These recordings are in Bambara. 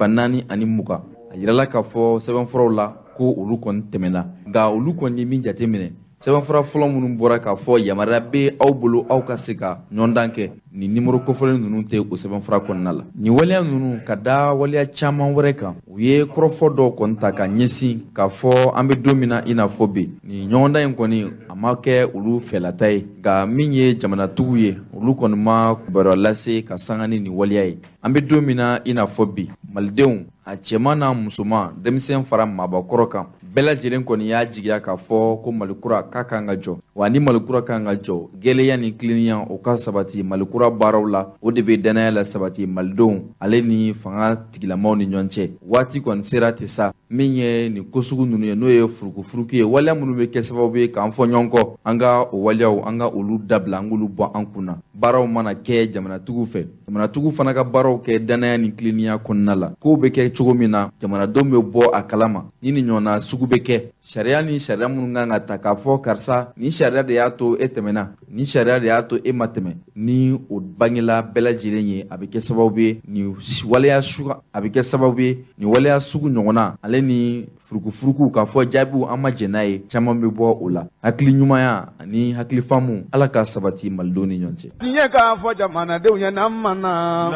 4020. A yirala k'a fɔ sɛbɛnfuraw la ko olu kɔni tɛmɛna, nka olu kɔni ye min jateminɛ, sɛbɛnfura fɔlɔ minnu bɔra k'a fɔ yamaruya bɛ aw bolo aw ka se ka ɲɔgɔndan kɛ, nin nimoro kofɔlen ninnu tɛ o sɛbɛnfura kɔnɔna la. Nin waleya ninnu ka da waleya caman wɛrɛ kan, u ye kɔrɔfɔ dɔw kɔni ta ka ɲɛsin k'a fɔ an bɛ don min na i n'a fɔ bi, nin ɲɔgɔndan in kɔni a ma kɛ olu fɛlata ye, nka min ye jamanatigiw ye, olu kɔni ma kibaruya lase ka sanga ni nin waleya ye. An bɛ don min na i n'a fɔ bi, malidenw a cɛman n'a musoman, denmisɛn fara maabakɔrɔ kan, bɛɛ lajɛlen kɔni y'a jigiya k'a fɔ ko malikura k'a kan ka jɔ. Wa ni malikura kan ka jɔ, gɛlɛya ni tilennenya o ka sabati malikura baaraw la, o de bɛ dannaya la sabati malidenw ale ni fanga tigilamaw ni ɲɔgɔn cɛ. Waati kɔni sera ten sa, min ye nin ko sugu ninnu ye, n'o ye furukufuruku ye, waleya minnu bɛ kɛ sababu ye k'an fɔ ɲɔgɔn kɔ, an ka o waleyaw, an ka olu dabila, an k'olu bɔ an kun na. Baaraw mana kɛ jamanatigiw fɛ, jamanatigiw fana ka baaraw kɛ dannaya ni tilennenya kɔnɔna la. Kow bɛ kɛ cogo min na, jamanadenw bɛ bɔ a kalama. Ni nin ɲɔgɔnna sugu bɛ kɛ, sariya ni sariya minnu kan ka ta k'a fɔ karisa, nin sariya de y'a to e tɛmɛna, nin sariya de y'a to e ma tɛmɛ, ni o bangela bɛɛ lajɛlen ye, a bɛ kɛ sababu ye nin waleya sugu, a bɛ kɛ sababu ye nin waleya sugu ɲɔgɔnna ale ni furukufuruku k'a fɔ jaabiw an ma jɛn n'a ye, caman bɛ bɔ o la. Hakili ɲumanya ani hakili faamu, Ala ka sabati malidenw ni ɲɔgɔn cɛ. Tiɲɛ k'a fɔ jamanadenw ye n'an ma na,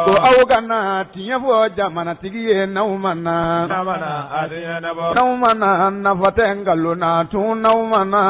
ko aw kana tiɲɛ fɔ jamanatigi ye n'aw ma na, n'aw ma na nafa tɛ nkalon na tun n'aw ma na.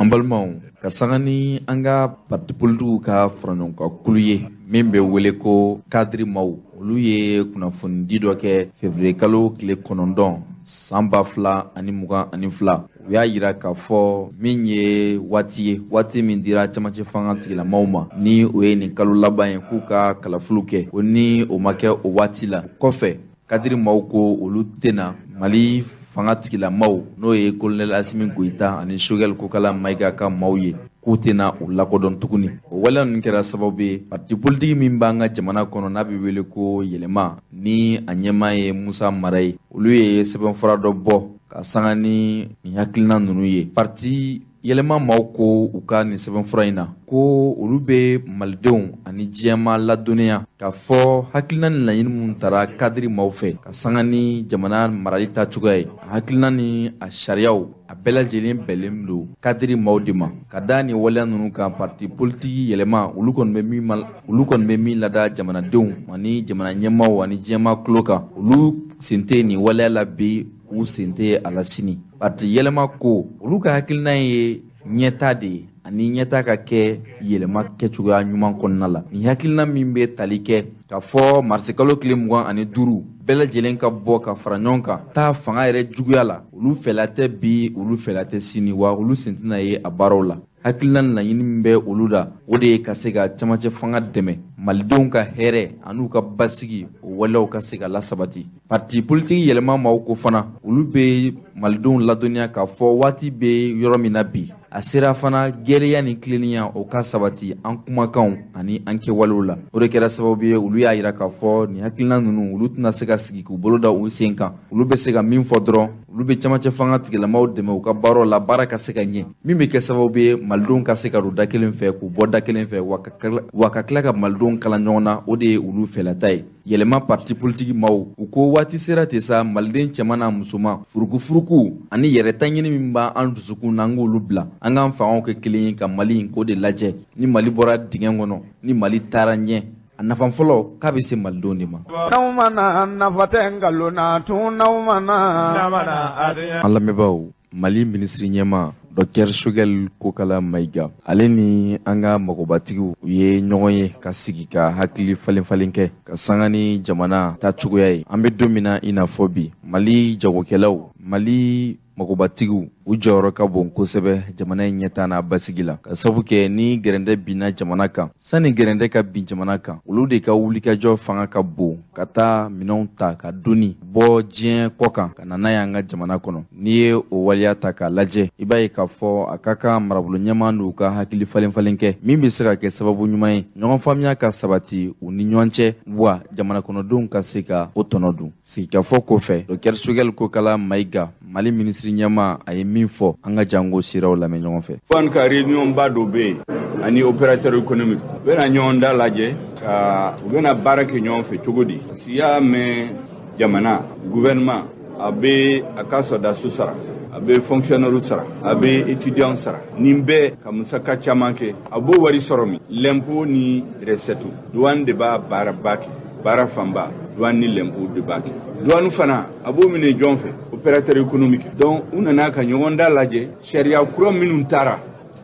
An balimaw, ka sanga ni an ka parti politikiw ka faraɲɔgɔnkan kulu ye min bɛ wele ko kadiri maaw, olu ye kunnafonidi dɔ kɛ février kalo tile 9 san 2022. U y'a yira k'a fɔ min ye waati ye, waati min dira camancɛ fanga tigilamaw ma, ni o ye nin kalo laban ye, k'u ka kalafiliw kɛ, o ni o ma kɛ o waati la kɔfɛ, kadiri maaw ko olu tɛna Mali fanga tigilamaw, n'o ye colonel Asimi Goyita ani Choguel Kokala Mayiga ka maaw ye, k'u tɛna u lakodɔn tuguni. O waleya ninnu kɛra sababu ye parti politique min b'an ka jamana kɔnɔ n'a bɛ wele ko Yɛlɛma, ni a ɲɛmaa ye Musa Mara ye, olu ye sɛbɛnfura dɔ bɔ ka sanga ni nin hakilina ninnu ye. Parti Yɛlɛma maaw ko u ka nin sɛbɛnfura in na ko olu bɛ malidenw ani diɲɛmaa ladɔnniya k'a fɔ hakilina ni laɲini minnu tara kadiri maaw fɛ ka sanga ni jamana marali ta cogoya ye, a hakilina ni a sariyaw a bɛɛ lajɛlen bɛnlen don kadiri maaw de ma. Ka da nin waleya ninnu kan, parti politiki Yɛlɛma, olu kɔni bɛ min olu kɔni bɛ min lada jamanadenw ani jamana ɲɛmaaw ani diɲɛmaa tulo kan, olu sen tɛ nin waleya la bi, u sen tɛ a la sini. Parti Yɛlɛma ko olu ka hakilina ye ɲɛta de ye ani ɲɛta ka kɛ yɛlɛma kɛcogoya ɲuman kɔnɔna la. Nin hakilina min bɛ tali kɛ k'a fɔ marisikalo tile 25 bɛɛ lajɛlen ka bɔ ka fara ɲɔgɔn kan taa fanga yɛrɛ juguya la, olu fɛla tɛ bi, olu fɛla tɛ sini, wa olu sen tɛna ye a baaraw la. Hakilina ni laɲini min bɛ olu la, o de ye ka se ka camancɛ fanga dɛmɛ, malidenw ka hɛrɛ an'u ka basigi, o waleyaw ka se ka lasabati. Parti politiki Yɛlɛma maaw ko fana olu bɛ malidenw ladɔnniya k'a fɔ waati bɛ yɔrɔ min na bi, a sera fana gɛlɛya ni tilennenya o ka sabati an kumakanw ani an kɛwalew la. O de kɛra sababu ye olu y'a yira k'a fɔ nin hakilina ninnu, olu tɛna se ka sigi k'u bolo da u sen kan. Olu bɛ se ka min fɔ dɔrɔn, olu bɛ camancɛ fanga tigilamaw dɛmɛ u ka baaraw la, baara ka se ka ɲɛ, min bɛ kɛ sababu ye malidenw ka se ka don da kelen fɛ k'u bɔ da kelen fɛ, wa ka tila ka malidenw kala ɲɔgɔn na, o de ye olu fɛlata ye. Yɛlɛma parti politiki maaw, u ko waati sera ten sa, maliden cɛman n'a musoman, furukufuruku ani yɛrɛta ɲini min b'an dusukun na, an k'olu bila, an k'an fangaw kɛ kelen ye ka Mali in k'o de lajɛ. Ni Mali bɔra dingɛ kɔnɔ, ni Mali taara ɲɛ, a nafa fɔlɔ k'a bɛ se malidenw de ma. N'aw ma na nafa tɛ nkalon na tun n'aw ma na. An lamɛnbaaw, Mali minisiri ɲɛmaa Dr Choguel Kokala Mayiga, ale ni an ka magobatigiw u ye ɲɔgɔn ye ka sigi ka hakili falen falen kɛ ka sanga ni jamana ta cogoya ye. An bɛ don min na i n'a fɔ bi, Mali jagokɛlaw, Mali magobatigiw, u jɔyɔrɔ ka bon kosɛbɛ jamana in ɲɛtaa n'a basigi la, ka sabu kɛ ni gɛrɛndɛ binna jamana kan, sani gɛrɛndɛ ka bin jamana kan, olu de ka wulikajɔ fanga ka bon ka taa minɛnw ta ka doni bɔ diɲɛ kɔ kan ka na n'a y'an ka jamana kɔnɔ. N'i ye o waleya ta k'a lajɛ, i b'a ye k'a fɔ a ka kan marabolo ɲɛmaa n'u ka hakili falen falen kɛ min bɛ se ka kɛ sababu ɲuman ye ɲɔgɔn faamuya ka sabati u ni ɲɔgɔn cɛ, wa jamana kɔnɔdenw ka se ka o tɔnɔ dun. Sigikafɔ kɔfɛ, Dr Choguel Kokala Mayiga, Mali minisiri ɲɛmaa, a ye min fɔ, an ka jango siraw lamɛn ɲɔgɔn fɛ. An ka réunion ba dɔ bɛ yen. ani opérateur économique u bɛna ɲɔgɔn da lajɛ ka u bɛna baara kɛ ɲɔgɔn fɛ cogo di. Parce que i y'a mɛn, jamana gouvernement a bɛ a ka sɔrɔdasiw sara, a bɛ fonctionnaire sara, a bɛ étudiant sara, nin bɛɛ ka musaka caman kɛ. A b'o wari sɔrɔ min? L'impôt ni recette. Douane de b'a baaraba kɛ, baara fanba douane ni l'impôt de b'a kɛ. Douane fana, a b'o minɛ jɔn fɛ? Opérateur économique. Donc u nana ka ɲɔgɔn da lajɛ, sariya kura minnu taara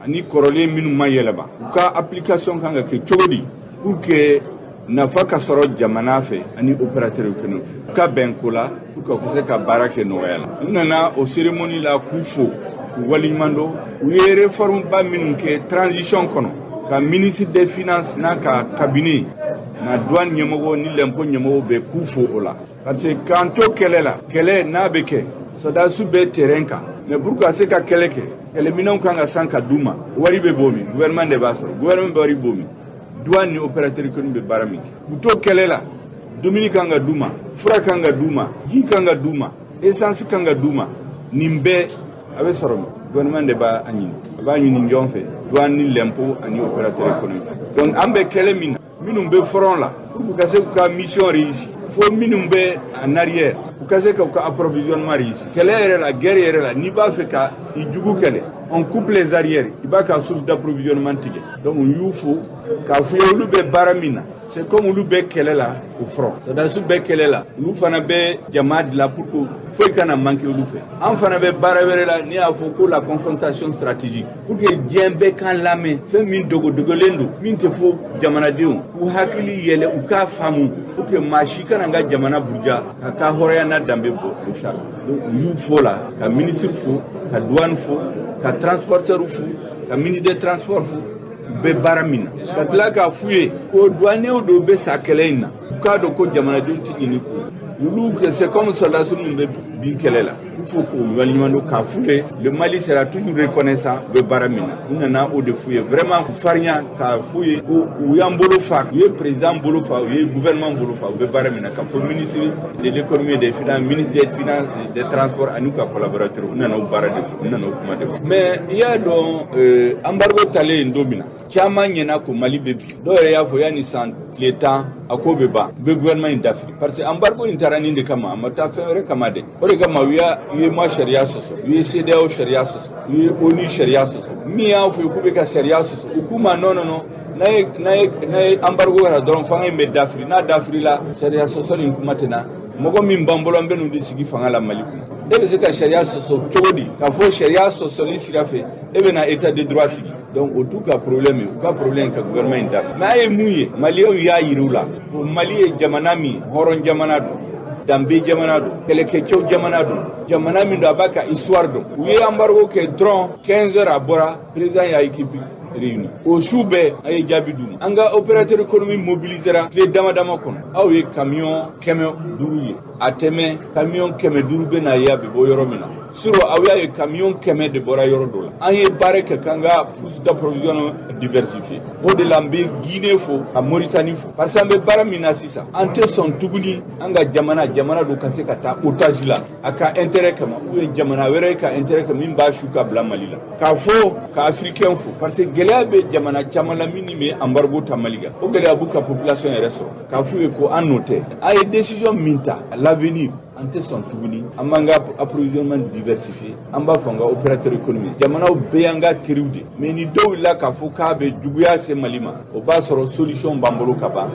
ani kɔrɔlen minnu ma yɛlɛma, u ka application kan ka kɛ cogo di pour que nafa ka sɔrɔ jamana fɛ ani opérateur économique fɛ, u ka bɛn ko la pour que u ka se ka baara kɛ nɔgɔya la. U nana o cérémonie la k'u fo, k'u waleɲuman dɔn, u ye réforme ba minnu kɛ transition kɔnɔ, ka ministre des Finances n'a ka cabinet na, douane ɲɛmɔgɔ ni l'impôt ɲɛmɔgɔ bɛ k'u fo o la. Parce que k'an to kɛlɛ la, kɛlɛ n'a bɛ kɛ, sɔrɔdasiw bɛ terrain kan, mais pour que a se ka kɛlɛ kɛ, kɛlɛminɛnw kan ka san ka d'u ma. Wari bɛ bɔ min? Gouvernement de b'a sɔrɔ. Gouvernement bɛ wari bɔ min? Douane ni opérateur économique bɛ baara min kɛ. K'u to kɛlɛ la, dumuni kan ka d'u ma, fura kan ka d'u ma, ji kan ka d'u ma, essence kan ka d'u ma. Nin bɛɛ a bɛ sɔrɔ min? Gouvernement de b'a ɲini. A b'a ɲini jɔn fɛ? Douane ni l'impôt ani opérateur économique. Donc an bɛ kɛlɛ min na, minnu bɛ front la, pour que ka se k'u ka mission réussir, fo minnu bɛ en arrière u ka se k'u ka approvisionnement réussir. Kɛlɛ yɛrɛ la, guerre yɛrɛ la, n'i b'a fɛ ka i jugu kɛlɛ, on coupe les arrières, i b'a ka source d'approvisionnement tigɛ. Donc u y'u fo k'a fɔ ye olu bɛ baara min na, c'est comme olu bɛ kɛlɛ la au front, sɔrɔdasiw bɛ kɛlɛ la, olu fana bɛ jama dilan pour que foyi kana manquer olu fɛ. An fana bɛ baara wɛrɛ la, n'i y'a fɔ ko la confrontation stratégique, pour que diɲɛ bɛɛ k'an lamɛn, fɛn min dogodogolen don, min tɛ fɔ jamanadenw k'u hakili yɛlɛ, u k'a faamu, pour que maa si kana n ka jamana buruja ka ka hɔrɔnya n'a danbe bɔ o sa la. Donc u y'u fo la, ka ministre fo, ka douane fo, ka transporteur fo, ka ministre des Transports fo, u bɛ baara min na, ka tila k'a f'u ye ko douaniers dɔw bɛ sa kɛlɛ in na, u k'a dɔn ko jamanadenw tɛ ɲini k'u olu. C'est comme soldats minnu bɛ bin kɛlɛ la, il faut k'o waleɲuman dɔn, k'a f'u ye le Mali sera toujours reconnaissant, u bɛ baara min na. U nana o de f'u ye vraiment, k'u farinya, k'a f'u ye ko u y'an bolo fa, u ye président bolo fa, u ye gouvernement bolo fa, u bɛ baara min na, k'a fɔ ministre de l'Économie et des Finances, ministre des Finances, des Transports ani u ka collaborateurs. U nana o baara de fɔ, u nana o kuma de fɔ. Mais i y'a dɔn, embargo talen don min na, caman ɲɛna ko Mali bɛ bi. Dɔw yɛrɛ y'a fɔ yanni san tile 10 a ko bɛ ban, u bɛ gouvernement in dafiri, parce que embargo in taara nin de kama, a ma taa fɛn wɛrɛ kama dɛ. O de kama u y'a UEMOA sariya sɔsɔ, u ye CEDEAO sariya sɔsɔ, u ye ONU sariya sɔsɔ. Min y'a fɔ k'u bɛ ka sariya sɔsɔ, u k'u ma non, non, non, n'a ye embargo kɛra dɔrɔn, fanga in bɛ dafiri. N'a dafirila, sariya sɔsɔ nin kuma tɛ na. Mɔgɔ min b'an bolo, an bɛ n'u de sigi fanga la Mali kɔnɔ. E bɛ se ka sariya sɔsɔ cogo di, k'a fɔ sariya sɔsɔli sira fɛ e bɛna état de droit sigi? Donc o t'u ka problème ye. U ka problème ka gouvernement in dafiri. Mais a ye mun ye? Maliyɛnw y'a yira u la ko Mali ye jamana min, hɔrɔn jamana don, danbe jamana don, kɛlɛkɛcɛw jamana don, jamana min don, a b'a ka histoire dɔn. U ye embargo kɛ dɔrɔn, 15 heures a bɔra, président y'a équipe réuni. O su bɛɛ a ye jaabi d'u ma. An ka opérateur économique mobilisera tile dama dama kɔnɔ. Aw ye camion 500 ye, a tɛmɛ camion 500 bɛ na ye, a bɛ bɔ yɔrɔ min na sur, aw y'a ye camion 100 de bɔra yɔrɔ dɔ la. An ye baara kɛ k'an ka source d'approvisionnement diversifier. O de la n bɛ Guinée fo, ka Mauritanie fo, parce que an bɛ baara min na sisan, an tɛ sɔn tuguni an ka jamana don ka se ka taa otage la a ka intérêt kama, ou bien jamana wɛrɛ ka intérêt kama min b'a su ka bila Mali la. K'a fɔ ka africain fo, parce que gɛlɛya bɛ jamana caman la min bɛ embargo ta Mali kan, o gɛlɛya b'u ka population yɛrɛ sɔrɔ. K'a f'u ye ko an n'o tɛ, a ye décision min ta à l'avenir, an tɛ sɔn tuguni. An b'an ka approvisionnement diversifier. An b'a fɔ an ka opérateur économique, jamanaw bɛɛ y'an ka teriw de, mais ni dɔw wulila k'a fɔ k'a bɛ juguya se Mali ma, o b'a sɔrɔ solution b'an bolo ka ban.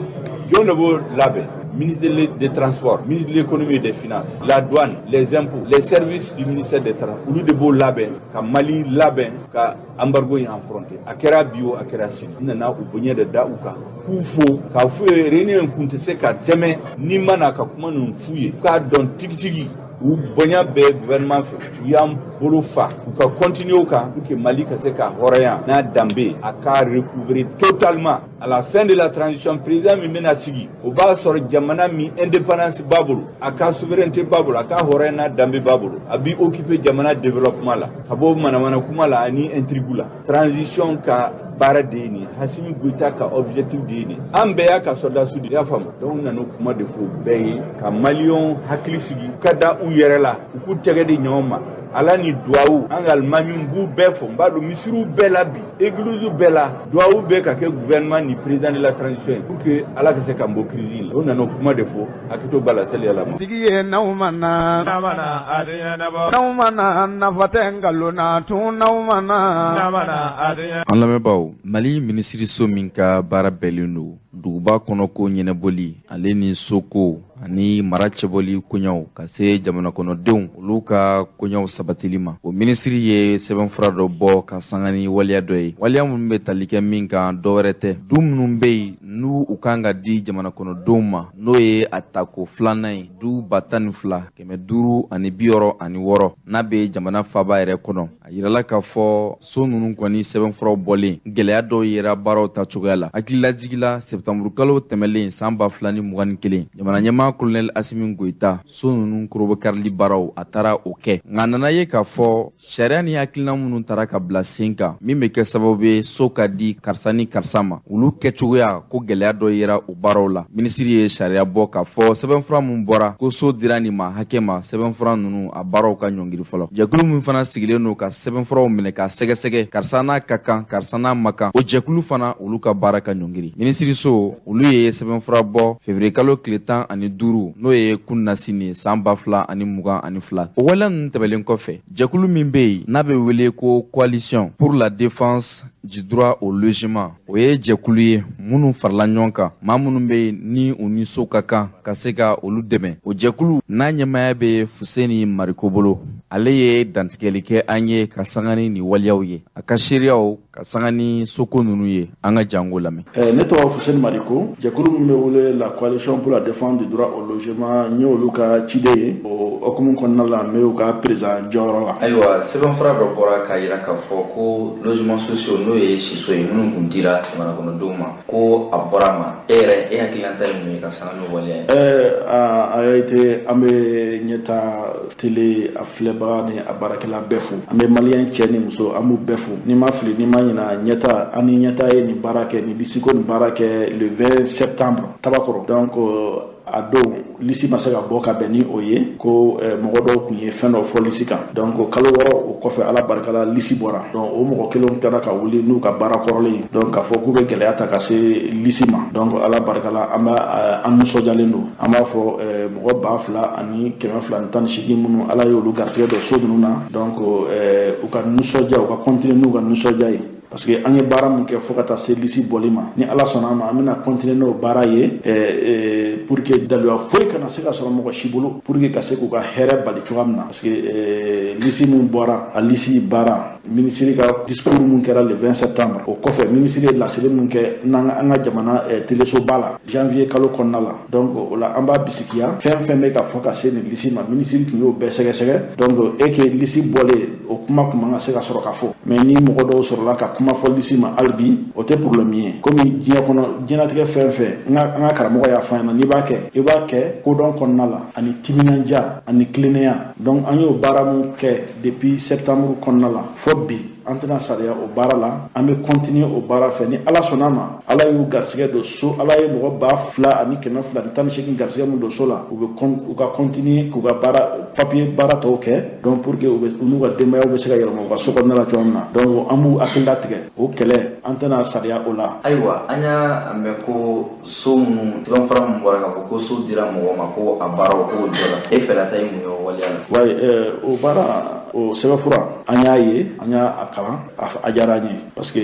Jɔn de b'o labɛn? Ministre des Transports, ministre de l'Économie et des Finances, la douane, les impôts, les services du ministère des Transports, olu de b'o labɛn ka Mali labɛn ka embargo in affronter. A kɛra bi o, a kɛra sini, n nana u bonya de da u kan, k'u fo, k'a f'u ye réunion in kun tɛ se ka tɛmɛ ni ma na ka kuma ninnu f'u ye, k'a dɔn tigitigi u bonya bɛɛ gouvernement fɛ, u y'an bolo fa, u ka continuer o kan pour que Mali ka se ka hɔrɔnya n'a danbe a ka recouvrer totalement à la fin de la transition. Président min bɛna sigi, o b'a sɔrɔ jamana min indépendance b'a bolo, a ka souveraineté b'a bolo, a ka hɔrɔnya n'a danbe b'a bolo, a b'i occuper jamana développement la, ka bɔ manamana kuma la ani intrigue la. Transition ka baara de ye nin, Assimi Goïta ka objectif de ye nin. An bɛɛ y'a ka sɔrɔdasiw de y'a faamu. Donc n nana o kuma de fɔ bɛɛ ye, ka maliyɛnw hakili sigi, u ka da u yɛrɛ la, u k'u tɛgɛ di ɲɔgɔn ma. Ala ni duwawu, an ka alimamiw b'u bɛɛ fo. N b'a dɔn misiriw bɛɛ la bi, église bɛɛ la, duwawu bɛɛ ka kɛ gouvernement ni président de la transition ye pour que Ala ka se k'an bɔ crise in la. O nana o kuma de fɔ, hakɛto b'a la, sali Ala ma. Tigi ye n'aw ma na, n'aw ma na, nafa tɛ nkalon na tun n'aw ma na. An lamɛnbaaw, Mali minisiriso min ka baara bɛɛlen don duguba kɔnɔko ɲɛnabɔli ale ni soko ani mara cɛbɔli koɲaw ka se jamana kɔnɔdenw olu ka koɲaw sabatili ma, o minisiri ye sɛbɛnfura dɔ bɔ ka sanga ni waleya dɔ ye, waleya minnu bɛ tali kɛ min kan dɔwɛrɛ tɛ, du minnu bɛ yen n'u u kan ka di jamana kɔnɔdenw ma, n'o ye a tako filanan ye, du 12,566 n'a bɛ jamana faaba yɛrɛ kɔnɔ. A yirala k'a fɔ so ninnu kɔni sɛbɛnfuraw bɔlen, gɛlɛya dɔw yera baaraw ta cogoya la. Hakililajigila, sɛptanburukalo tɛmɛlen san 2021, jamana ɲɛmaa Kolonɛli Asimi Goyita, so ninnu korobokarili baaraw a taara o kɛ, nka a nana ye k'a fɔ sariya ni hakilina minnu taara ka bila sen kan min bɛ kɛ sababu ye so ka di karisa ni karisa ma, olu kɛcogoya ko gɛlɛya dɔ yera o baaraw la. Minisiri ye sariya bɔ k'a fɔ sɛbɛnfura min bɔra ko so dira nin ma hakɛ ma, sɛbɛnfura ninnu a baaraw ka ɲɔngiri fɔlɔ. Jɛkulu min fana sigilen don ka sɛbɛnfuraw minɛ k'a sɛgɛsɛgɛ, karisa n'a ka kan, karisa n'a ma kan, o jɛkulu fana olu ka baara ka ɲɔngiri. Minisiriso olu ye sɛbɛnfura bɔ février kalo tile 15, n'o ye kunnasini san 2022. O waleya ninnu tɛmɛlen kɔfɛ, jɛkulu min bɛ yen n'a bɛ wele ko Coalition pour la défense du droit au logement, o ye jɛkulu ye minnu farala ɲɔgɔn kan, maa minnu bɛ yen ni u ni so ka kan ka se ka olu dɛmɛ. O jɛkulu n'a ɲɛmaaya bɛ Fuseni Mariko bolo, ale ye dantigɛli kɛ an ye ka sanga ni nin waleyaw ye, a ka seereyaw ka sanga ni soko ninnu ye. An ka jango lamɛn. Ne tɔgɔ Fuseni Mariko. Jɛkulu min bɛ wele la Coalition pour la défense du droit au logement, n ye olu ka ciden ye. O hukumu kɔnɔna la, n bɛ u ka président jɔyɔrɔ la. Ayiwa, sɛbɛnfura dɔ bɔra k'a yira k'a fɔ ko logement sociaux, n'o ye siso ye minnu kun dira jamana kɔnɔdenw ma, ko a bɔra ma. E yɛrɛ, e hakilinata ye mun ye ka sanga n'o waleya ye? En réalité, an bɛ Ɲɛta Télé a filɛbaga ni a baarakɛla bɛɛ fo. An bɛ maliyɛn cɛ ni muso, an b'u bɛɛ fo. N'i ma fili, n'i ma ɲina, Ɲɛta an ni Ɲɛta ye nin baara kɛ, nin lisiko nin baara kɛ le 20 septembre Tabakɔrɔ. Donc a don liste ma se ka bɔ ka bɛn ni o ye ko mɔgɔ dɔw tun ye fɛn dɔ fɔ liste kan. Donc kalo 6 o kɔfɛ, Ala barika la, liste bɔra. Donc o mɔgɔ kelenw taara ka wuli n'u ka baara kɔrɔlen ye, donc k'a fɔ k'u bɛ gɛlɛya ta ka se liste ma. Donc Ala barika la, an b'a an nisɔndiyalen don. An b'a fɔ mɔgɔ 2218 minnu Ala y'olu garisɛgɛ don so ninnu na, donc u ka nisɔndiya, u ka continuer n'u ka nisɔndiya ye, parce que an ye baara min kɛ fo ka taa se liste bɔli ma, ni Ala sɔnna a ma, an bɛna continuer n'o baara ye pour que daluya foyi kana se ka sɔrɔ mɔgɔ si bolo pour que ka se k'u ka hɛrɛ bali cogoya min na. Parce que liste min bɔra, a liste baara, minisiri ka discours min kɛra le 20 septembre, o kɔfɛ minisiri ye laseli min kɛ n'an an ka jamana telesoba la janvier kalo kɔnɔna la, donc o la an b'a bisikiya fɛn fɛn bɛ ka fɔ ka se nin liste ma, minisiri tun y'o bɛɛ sɛgɛsɛgɛ. Donc e que liste bɔlen, o kuma tun man ka se ka sɔrɔ ka fɔ, mais ni mɔgɔ dɔw sɔrɔla ka kuma fɔ liste ma hali bi, o tɛ problème ye. Komi diɲɛ kɔnɔ, diɲɛlatigɛ fɛn fɛn, an ka karamɔgɔ y'a fɔ an ɲɛna, n'i b'a kɛ, i b'a kɛ kodɔn kɔnɔna la ani timinandiya ani tilennenya. Donc an y'o baara mun kɛ depuis septembre kɔnɔna la fɔ bi, an tɛna sariya o baara la, an bɛ continuer o baara fɛ ni Ala sɔnna a ma. Ala y'u garisɛgɛ don so, Ala ye mɔgɔ 2218 garisɛgɛ min don so la, u bɛ u ka continuer k'u ka baara papier baara tɔw kɛ, donc pour que u bɛ u n'u ka denbayaw bɛ se ka yɛlɛma u ka so kɔnɔna la cogoya min na. Donc an b'u hakili latigɛ o kɛlɛ, an tɛna sariya o la. Ayiwa, an y'a mɛn ko so minnu sɛbɛnfura min bɔra k'a fɔ ko so dira mɔgɔ ma, ko a baaraw k'o jɔ la, e fɛla ta ye mun ye o waleya la? Wayi, o baara, o sɛbɛnfura, an y'a ye, an y'a kalan, a diyara an ye, parce que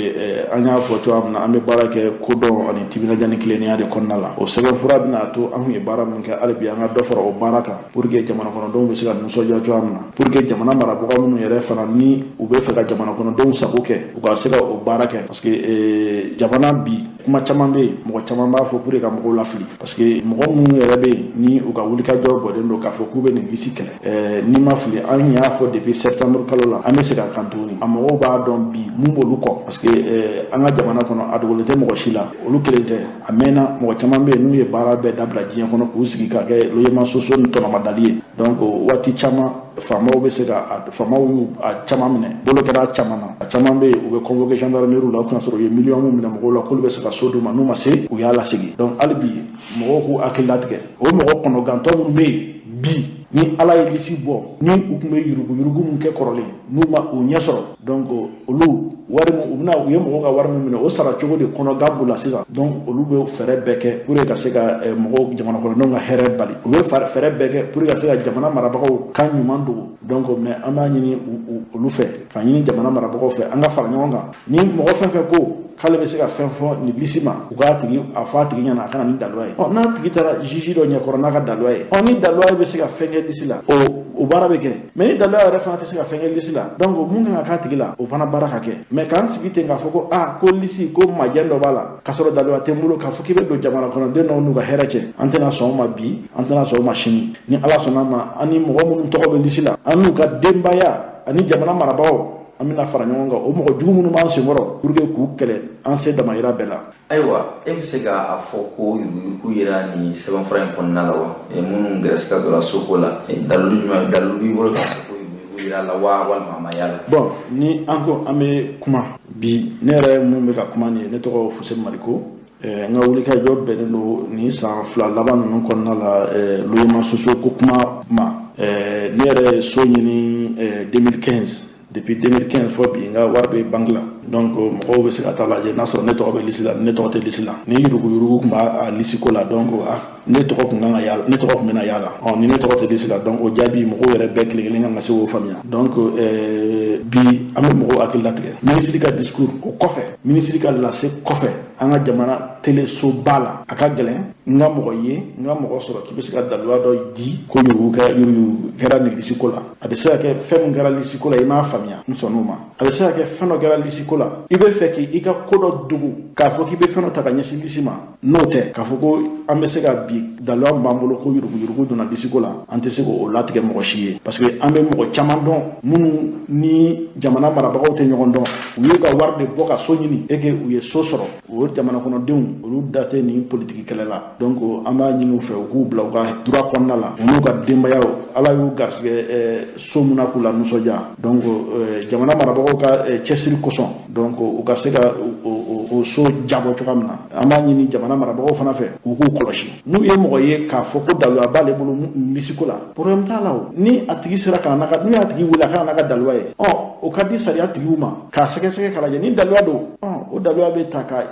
an y'a fɔ cogoya min na, an bɛ baara kɛ kodɔn ani timinadiya ni tilennenya de kɔnɔna la. O sɛbɛnfura bɛna to an kun ye baara min kɛ, hali bi an ka dɔ fara o baara kan pour que jamana kɔnɔdenw bɛ se ka nisɔndiya cogoya min na, pour que jamana marabaga minnu yɛrɛ fana ni u bɛ fɛ ka jamana kɔnɔdenw sago kɛ, u ka se ka o baara kɛ. Parce que jamana bi, kuma caman bɛ yen, mɔgɔ caman b'a fɔ pour que ka mɔgɔw lafili, parce que mɔgɔ minnu yɛrɛ bɛ yen ni u ka wulikajɔ bɔlen don k'a fɔ k'u bɛ nin liste kɛlɛ, n'i ma fili, an y'a fɔ depuis septembre kalo la, an bɛ segin a kan tuguni, a mɔgɔw b'a dɔn bi mun b'olu kɔ. Parce que an ka jamana kɔnɔ, a dogolen tɛ mɔgɔ si la, olu kelen tɛ, a mɛnna, mɔgɔ caman bɛ yen n'u ye baara bɛɛ dabila diɲɛ kɔnɔ k'u sigi ka kɛ logement sociaux ni tɔnɔmadali ye. Donc waati caman faamaw bɛ se ka, faamaw y'u a caman minɛ, bolo kɛra a caman na, a caman bɛ yen u bɛ convoqué gendarmerie la, o tun sɔrɔ u ye miliyɔn min minɛ mɔgɔw la k'olu bɛ se ka so d'u ma, n'u ma se, u y'a lasegin. Donc hali bi mɔgɔw k'u hakili latigɛ, o mɔgɔ kɔnɔgantɔ minnu bɛ yen bi. Ni Ala ye lisi bɔ, ni u tun bɛ yuruguyurugu min kɛ kɔrɔlen, n'u ma o ɲɛ sɔrɔ, donc olu wari min u bɛna, u ye mɔgɔw ka wari min minɛ, o sara cogo de kɔnɔ ga b'u la sisan. Donc olu bɛ fɛɛrɛ bɛɛ kɛ pour que ka se ka mɔgɔw, jamana kɔnɔdenw ka hɛrɛ bali. U bɛ fɛɛrɛ bɛɛ kɛ pour que ka se ka jamana marabagaw kan ɲuman dogo. Donc mais an b'a ɲini olu fɛ, ka ɲini jamana marabagaw fɛ, an ka fara ɲɔgɔn kan. Ni mɔgɔ fɛn fɛn ko k'ale bɛ se ka fɛn fɔ nin lisi ma, u k'a tigi a fɔ a tigi ɲɛna a ka na ni daluya ye. Ɔ, n'a tigi taara juge dɔ ɲɛkɔrɔ n'a ka daluya ye, ɔ, ni daluya bɛ se ka fɛn kɛ lisi la, o baara bɛ kɛ. Mais ni daluya yɛrɛ fana tɛ se ka fɛn kɛ lisi la, donc mun kan ka k'a tigi la, o fana baara ka kɛ. Mais k'an sigi ten k'a fɔ ko aa, ko lisi ko majɛ dɔ b'a la, k'a sɔrɔ daluya tɛ n bolo, k'a fɔ k'i bɛ don jamana kɔnɔden dɔw n'u ka hɛrɛ cɛ, an tɛna sɔn o ma bi, an tɛna sɔn o ma sini. Ni Ala sɔnna a ma, an ni mɔgɔ minnu tɔgɔ bɛ lisi la, an n'u ka denbaya ani jamana marabagaw, an bɛna fara ɲɔgɔn kan, o mɔgɔ jugu minnu b'an senkɔrɔ, pour que k'u kɛlɛ an se damayira bɛɛ la. Ayiwa, e bɛ se k'a fɔ ko yuruguyurugu yera nin sɛbɛnfura in kɔnɔna la wa? Minnu gɛrɛsɛgɛ donna soko la, dalilu jumɛn, dalilu b'i bolo k'a fɔ ko yuruguyurugu yera la wa, walima a ma y'a la? Bon, ni an ko an bɛ kuma bi, ne yɛrɛ mun bɛ ka kuma nin ye, ne tɔgɔ Fuseni Mariko. N ka wulikajɔ bɛnnen don nin san 2 laban ninnu kɔnɔna la logement sociaux ko kuma ma. Ne yɛrɛ ye so ɲini 2015. Depuis 2015 fɔ bi, n ka wari bɛ banque la. Donc mɔgɔw bɛ se ka taa lajɛ n'a sɔrɔ ne tɔgɔ bɛ lisi la, ne tɔgɔ tɛ lisi la. Ni yuruguyurugu tun b'a lisi ko la, donc ne tɔgɔ tun kan ka y'a la, ne tɔgɔ tun bɛna y'a la. Ɔ, ni ne tɔgɔ tɛ lisi la, donc o jaabi mɔgɔw yɛrɛ bɛɛ kelen kelen kan ka se k'o faamuya. Donc bi an bɛ mɔgɔw hakili latigɛ. Minisiri ka discours o kɔfɛ, minisiri ka lase kɔfɛ, an ka jamana telesoba la, a ka gɛlɛn n ka mɔgɔ ye, n ka mɔgɔ sɔrɔ k'i bɛ se ka daluya dɔ di ko yurugu kɛra nin lisi ko la. A bɛ se ka kɛ fɛn min kɛra lisi ko la, i m'a faamuya, n sɔnn'o ma. A bɛ se ka kɛ fɛn dɔ kɛra lisi ko la, i bɛ fɛ k'i ka ko dɔ dogo, k'a fɔ k'i bɛ fɛn dɔ ta ka ɲɛsin lisi ma. N'o tɛ, k'a fɔ ko an bɛ se ka bi daluya min b'an bolo ko yuruguyurugu donna lisi ko la, an tɛ se k'o latigɛ mɔgɔ si ye, parce que an bɛ mɔgɔ caman dɔn minnu ni jamana marabagaw tɛ ɲɔgɔn dɔn, u y'u ka wari de bɔ ka so ɲini et que u ye so sɔrɔ. O jamana kɔnɔdenw, olu da tɛ nin politiki kɛlɛ la. Donc an b'a ɲini u fɛ, u k'u bila u ka droit kɔnɔna la, u n'u ka denbayaw, Ala y'u garisɛgɛ so mun na k'u la nisɔndiya. Donc jamana marabagaw ka cɛsiri kosɔn, donc u ka se ka o so jabɔ cogoya min na. An b'a ɲini jamana marabagaw fana fɛ, u k'u kɔlɔsi. N'u ye mɔgɔ ye k'a fɔ ko daluya b'ale bolo lisi ko la, problème t'a la. O ni a tigi sera ka na, n'u y'a tigi wele a ka na n'a ka daluya ye, ɔ, o ka di sariya tigiw ma k'a sɛgɛsɛgɛ k'a lajɛ. Ni daluya don, ɔ, o daluya bɛ ta ka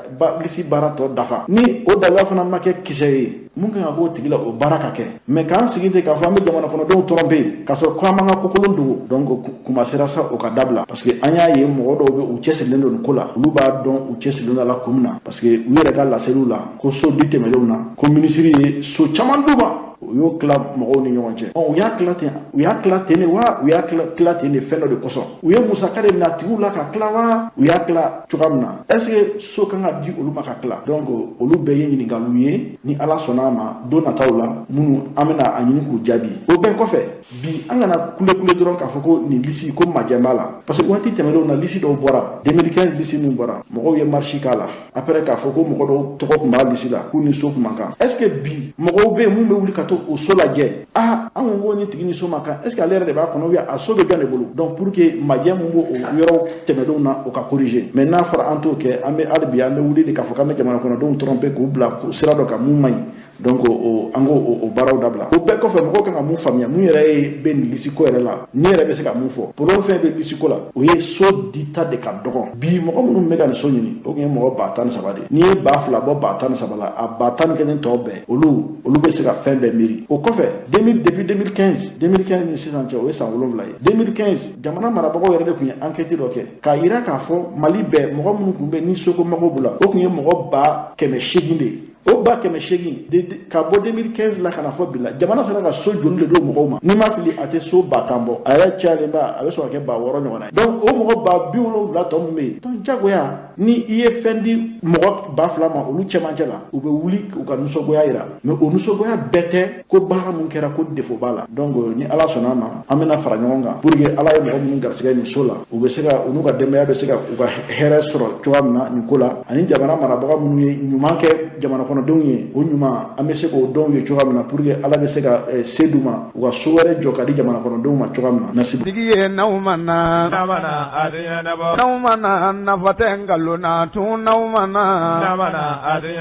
lisi baara tɔ dafa. Ni o daluya fana ma kɛ kisɛ ye, mun kan ka k'o tigi la, o baara ka kɛ. Mais k'an sigi ten k'a fɔ an bɛ jamana kɔnɔdenw tromper, k'a sɔrɔ ko an b'an ka kokolon dogo, donc kuma sera sa, o ka dabila. Parce que an y'a ye mɔgɔ dɔw bɛ, u cɛsirilen don nin ko la, olu b'a dɔn u cɛsirilen don a la kun min na, parce que u yɛrɛ ka laseliw la ko so di tɛmɛnlenw na, ko minisiri ye so caman d'u ma, u y'o tila mɔgɔw ni ɲɔgɔn cɛ. Ɔ, u y'a tila ten, u y'a tila ten de wa, u y'a tila ten de fɛn dɔ de kosɔn, u ye musaka de minɛ a tigiw la ka tila wa, u y'a tila cogoya min na, est ce que so kan ka di olu ma ka tila? Donc olu bɛɛ ye ɲininkaliw ye, ni Ala sɔnna a ma, don nataw la minnu an bɛna a ɲini k'u jaabi. O bɛɛ kɔfɛ, bi an kana kule kule dɔrɔn k'a fɔ ko nin lisi ko majɛ b'a la, parce que waati tɛmɛnlenw na, lisi dɔw bɔra, 2015 lisi min bɔra, mɔgɔw ye marche k'a la après, k'a fɔ ko mɔgɔ dɔw tɔgɔ tun b'a lisi la, k'u ni so kun man kan. Est ce que bi mɔgɔw bɛ yen mun bɛ wuli ka to o so lajɛ? Ah, an ko ko ni tigi ni so ma kan, est ce que ale yɛrɛ de b'a kɔnɔ ou bien a so bɛ jɔn de bolo? Donc pour que majɛ mun b'o yɔrɔ tɛmɛnlenw na, o ka corriger. Mais n'a fɔra an t'o kɛ, an bɛ hali bi an bɛ wuli de k'a fɔ k'an bɛ jamana kɔnɔdenw tromper k'u bila sira dɔ kan mun man ɲi. Donc o an k'o o baaraw dabila. O bɛɛ kɔfɛ, mɔgɔw kan ka mun faamuya, mun yɛrɛ ye bɛ nin lisi ko yɛrɛ la, ne yɛrɛ bɛ se ka mun fɔ, problème fɛn bɛ lisi ko la, o ye so dita de ka dɔgɔ. Bi mɔgɔ minnu bɛ ka nin so ɲini, o tun ye mɔgɔ 13 000 de ye. N'i ye 2000 bɔ 13 000 la, a 11 000 tɔ bɛɛ, olu bɛ se ka fɛn bɛɛ miiri. O kɔfɛ, depuis 2015, 2015 ni sisan cɛ, o ye san 7 ye. 2015, jamana marabagaw yɛrɛ de tun ye enquête dɔ kɛ k'a yira k'a fɔ Mali bɛɛ, mɔgɔ minnu tun bɛ ni soko mago b'u la, o tun ye mɔgɔ 800 000 de ye. O 800 000, ka bɔ 2015 la ka na fɔ bi la, jamana sera ka so joli de d'o mɔgɔw ma? N'i ma fili, a tɛ so 10 000 bɔ, a yɛrɛ cayalen ba, a bɛ sɔn ka kɛ 6000 ɲɔgɔnna ye. Donc o mɔgɔ 70 000 tɔ min bɛ yen, donc jagoya ni i ye fɛn di mɔgɔ 2000 ma, olu cɛmancɛ la, u bɛ wuli u ka nisɔngoya yira. Mais o nisɔngoya bɛɛ tɛ ko baara mun kɛra ko défaut b'a la. Donc ni Ala sɔnna a ma, an bɛna fara ɲɔgɔn kan pour que Ala ye mɔgɔ minnu garisɛgɛ nin so la, u bɛ se ka, u n'u ka denbaya bɛ se ka u ka hɛrɛ sɔrɔ cogoya min na nin ko la, ani jamana marabaga minnu ye ɲuman kɛ jamana kɔnɔdenw. kɔnɔdenw ye, o ɲuman an bɛ se k'o dɔn u ye cogoya min na, pour que Ala bɛ se ka se d'u ma u ka so wɛrɛ jɔ ka di jamana kɔnɔdenw ma cogoya min na. Merci. Tigi ye n'aw ma na, n'aw ma na, nafa tɛ nkalon na tun n'aw ma na.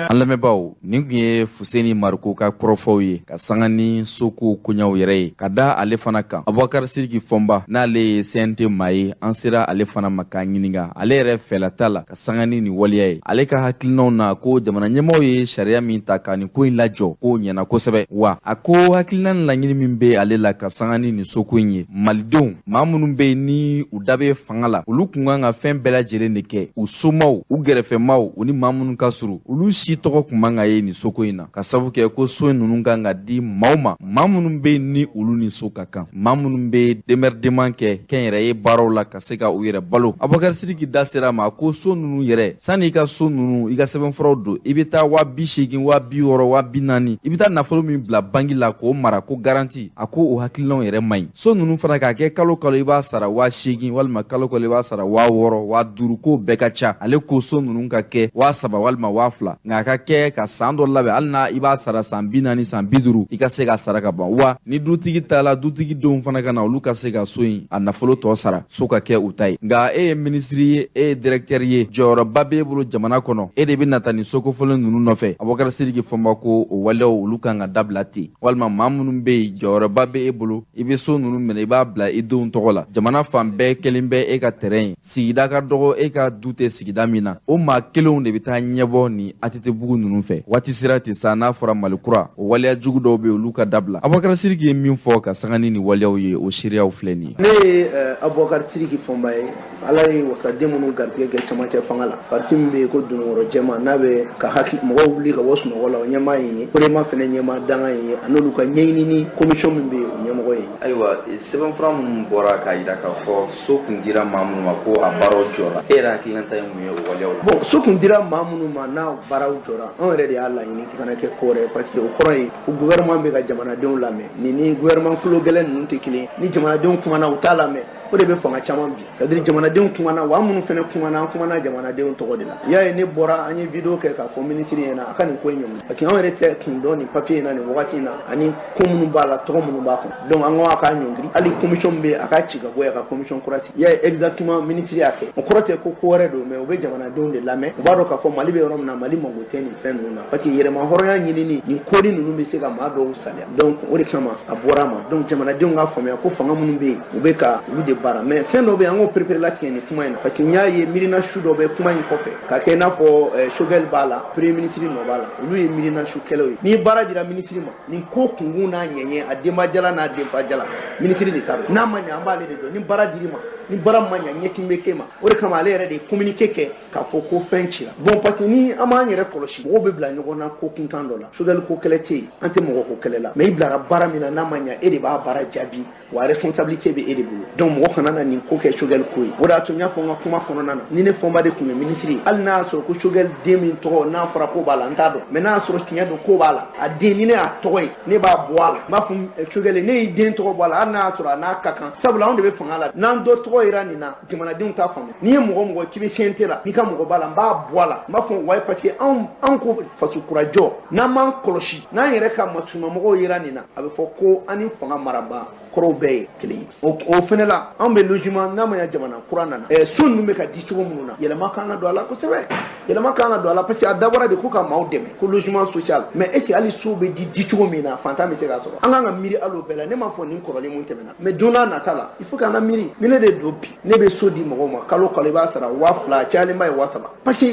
An lamɛnbaaw, nin tun ye Fuseni Mariko ka kɔrɔfɔw ye ka sanga ni soko koɲaw yɛrɛ ye ka da ale fana kan. Abubakar Sidiki Fɔnba, n'ale ye CNT maa ye, an sera ale fana ma k'a ɲininka ale yɛrɛ fɛlata la ka sanga ni nin waleya ye. Ale ka hakilinaw na ko jamana ɲɛmaaw ye sariya min ta ka nin ko in lajɔ, k'o ɲɛna kosɛbɛ. Wa a ko hakilina ni laɲini min bɛ ale la ka sanga ni nin soko in ye, malidenw maa minnu bɛ yen ni u da bɛ fanga la, olu kun kan ka fɛn bɛɛ lajɛlen de kɛ. U somaw, u gɛrɛfɛmaw, u ni maa minnu ka surun, olu si tɔgɔ kun man ka ye nin soko in na, ka sabu kɛ ko so in ninnu kan ka di maaw ma, maa minnu bɛ yen ni olu ni so ka kan, maa minnu bɛ démerdement kɛ kɛnyɛrɛye baaraw la ka se ka u yɛrɛ balo. Abubakar Sidiki da sera a ma ko so ninnu yɛrɛ, sanni i ka so ninnu i ka sɛbɛnfuraw don, i bɛ taa 80,000, 60,000, 40,000, i bɛ taa nafolo min bila banki la k'o mara ko garanti. A ko o hakilinaw yɛrɛ man ɲi. So ninnu fana k'a kɛ kalo kalo i b'a sara 8,000, walima kalo kalo i b'a sara 6,000, 5,000, k'o bɛɛ ka ca. Ale ko so ninnu ka kɛ 3,000 walima 2,000, nka a ka kɛ ka san dɔ labɛn, hali n'a i b'a sara san 40, san 50, i ka se k'a sara ka ban. Wa ni dutigi taala, dutigi denw fana ka na, olu ka se ka so in a nafolo tɔ sara, so ka kɛ u ta ye. Nka e ye minisiri ye, e ye directeur ye, jɔyɔrɔba b'e bolo jamana kɔnɔ, e de bɛ nata nin sokofɔlen ninnu nɔfɛ. Abubakar Sidiki Fɔnba ko o waleyaw olu kan ka dabila ten. Walima maa minnu bɛ yen, jɔyɔrɔba bɛ e bolo, i bɛ so ninnu minɛ, i b'a bila i denw tɔgɔ la. Jamana fan bɛɛ kelen bɛ e ka terrain ye, sigida ka dɔgɔ, e ka du tɛ sigida min na, o maa kelenw de bɛ taa ɲɛbɔ ni ATT-bugu ninnu fɛ. Waati sera ten sa, n'a fɔra Mali kura, o waleya jugu dɔw bɛ yen, olu ka dabila. Abubakar Sidiki ye min fɔ ka sanga ni nin waleyaw ye, o seereyaw filɛ nin ye. Ne ye Abubakar Sidiki Fɔnba ye. Ala ye wasaden minnu garijɛgɛ kɛ camancɛ fanga la, parti min bɛ yen ko Dununkɔrɔ jɛma, n'a bɛ ka hakili mɔgɔw wuli ka bɔ sunɔgɔ la, o ɲɛmaa ye Korema fana ɲɛmaa danga ye, a n'olu ka ɲɛɲinini commission min bɛ yen, o ɲɛmɔgɔ ye. Ayiwa, sɛbɛnfura minnu bɔra k'a jira k'a fɔ so kun dira maa minnu ma ko a baaraw jɔra, e yɛrɛ hakilinata ye mun ye o waleyaw la? Bon, so kun dira maa minnu ma n'a baaraw jɔra, anw yɛrɛ de y'a laɲini k'i kana kɛ ko wɛrɛ, parce que o kɔrɔ ye ko gouvernement bɛ ka jamanadenw lamɛn. Nin ni gouvernement kulo gɛlɛn ninnu tɛ kelen ye. Ni jamanadenw kumana, u t'a lamɛn. O de bɛ fanga caman bi, c'est à dire jamanadenw kumana, wa minnu fana kumana, an kumana jamanadenw tɔgɔ de la. I y'a ye, ne bɔra, an ye vidéo kɛ k'a fɔ minisiri ɲɛna a ka nin ko in ɲɔngiri, parce que anw yɛrɛ tɛ kun dɔn nin papier in na nin wagati in na, ani ko minnu b'a la, tɔgɔ minnu b'a kɔnɔ. Donc an ko a k'a ɲɔngiri, hali commission min bɛ yen a k'a ci ka bɔ yen, a ka commission kura sigi. I y'a ye, exactement minisiri y'a kɛ, o kɔrɔ tɛ ko ko wɛrɛ don, mais u bɛ jamanadenw de lamɛn. U b'a dɔn k'a fɔ Mali bɛ yɔrɔ min na, Mali mago tɛ nin fɛn ninnu na, parce que yɛrɛma hɔrɔnya ɲinini nin kori ninnu bɛ se ka maa dɔw saliya. Donc o de kama a bɔra a ma. Donc jamanadenw k'a faamuya ko fanga minnu bɛ yen, u bɛ ka olu de baara. Mais fɛn dɔ bɛ yen, an k'o perepere latigɛ nin kuma in na, parce que n y'a ye miirina su dɔ bɛ kuma in kɔfɛ, ka kɛ i n'a fɔ Choguel b'a la, premier ministre nɔ b'a la, olu ye miirina su kɛlɛw ye. Ni baara dira minisiri ma, nin ko kunkun n'a ɲɛɲɛ, a denbajala n'a denfajala, minisiri de ta don. N'a ma ɲɛ, an b'ale de dɔn. Ni baara dir'i ma, ni baara ma ɲɛ, ɲɛkin bɛ k'e ma. O de kama ale yɛrɛ de ye communiqué kɛ k'a fɔ ko fɛn cira. Bon, parce que ni an b'an yɛrɛ kɔlɔsi, mɔgɔw bɛ bila ɲɔgɔn na ko kuntan dɔ la. Choguel ko kɛlɛ tɛ yen, an tɛ mɔgɔ ko kɛlɛ la, mais i bilara baara min na, n'a ma ɲɛ, e de b'a baara jaabi, wa responsabilité bɛ e de bolo. Donc mɔgɔ kana na nin ko kɛ Choguel ko ye. O de y'a to n y'a fɔ n ka kuma kɔnɔna na, ni ne Fɔnba de tun ye minisiri ye, hali n'a y'a sɔrɔ ko Choguel den min tɔgɔ n'a fɔra ko b'a la, n t'a dɔn, mais n'a y'a sɔrɔ tiɲɛ don ko b'a la, a den, ni ne y'a tɔgɔ ye, ne b'a bɔ a la. N b'a fɔ Choguel, ne y'i den tɔgɔ bɔ a la, hali n'a y'a sɔrɔ a n'a ka kan, sabula anw de bɛ fanga la. N'an dɔ tɔgɔ yera nin na, jamanadenw t'a faamuya. N'i ye mɔgɔ mɔgɔ k'i bɛ CNT la, n'i ka mɔgɔ b'a la, n b'a bɔ a la. N b'a fɔ wayi, parce que anw ko faso kura jɔ, n'an m'an kɔlɔsi, n'an yɛrɛ ka masumamɔgɔw yera nin na, a bɛ fɔ ko an ni fanga marabaa kɔrɔw bɛɛ ye kelen ye. O fɛnɛ la, anw bɛ logement, n'a ma ɲɛ jamana kura nana, so ninnu bɛ ka di cogo minnu na, yɛlɛma kan ka don a la kosɛbɛ. Yɛlɛma kan ka don a la, parce que a dabɔra de ko ka maaw dɛmɛ ko logement social. Mais est ce que hali so bɛ di cogo min na, fantan bɛ se k'a sɔrɔ? An kan ka miiri hali o bɛɛ la. Ne m'a fɔ nin kɔrɔlen mun tɛmɛna, mais don n'a nata la, il faut k'an ka miiri. Ni ne de don bi, ne bɛ so di mɔgɔw ma, kalo kalo i b'a sara 2,000, cayalenba ye 3,000, parce que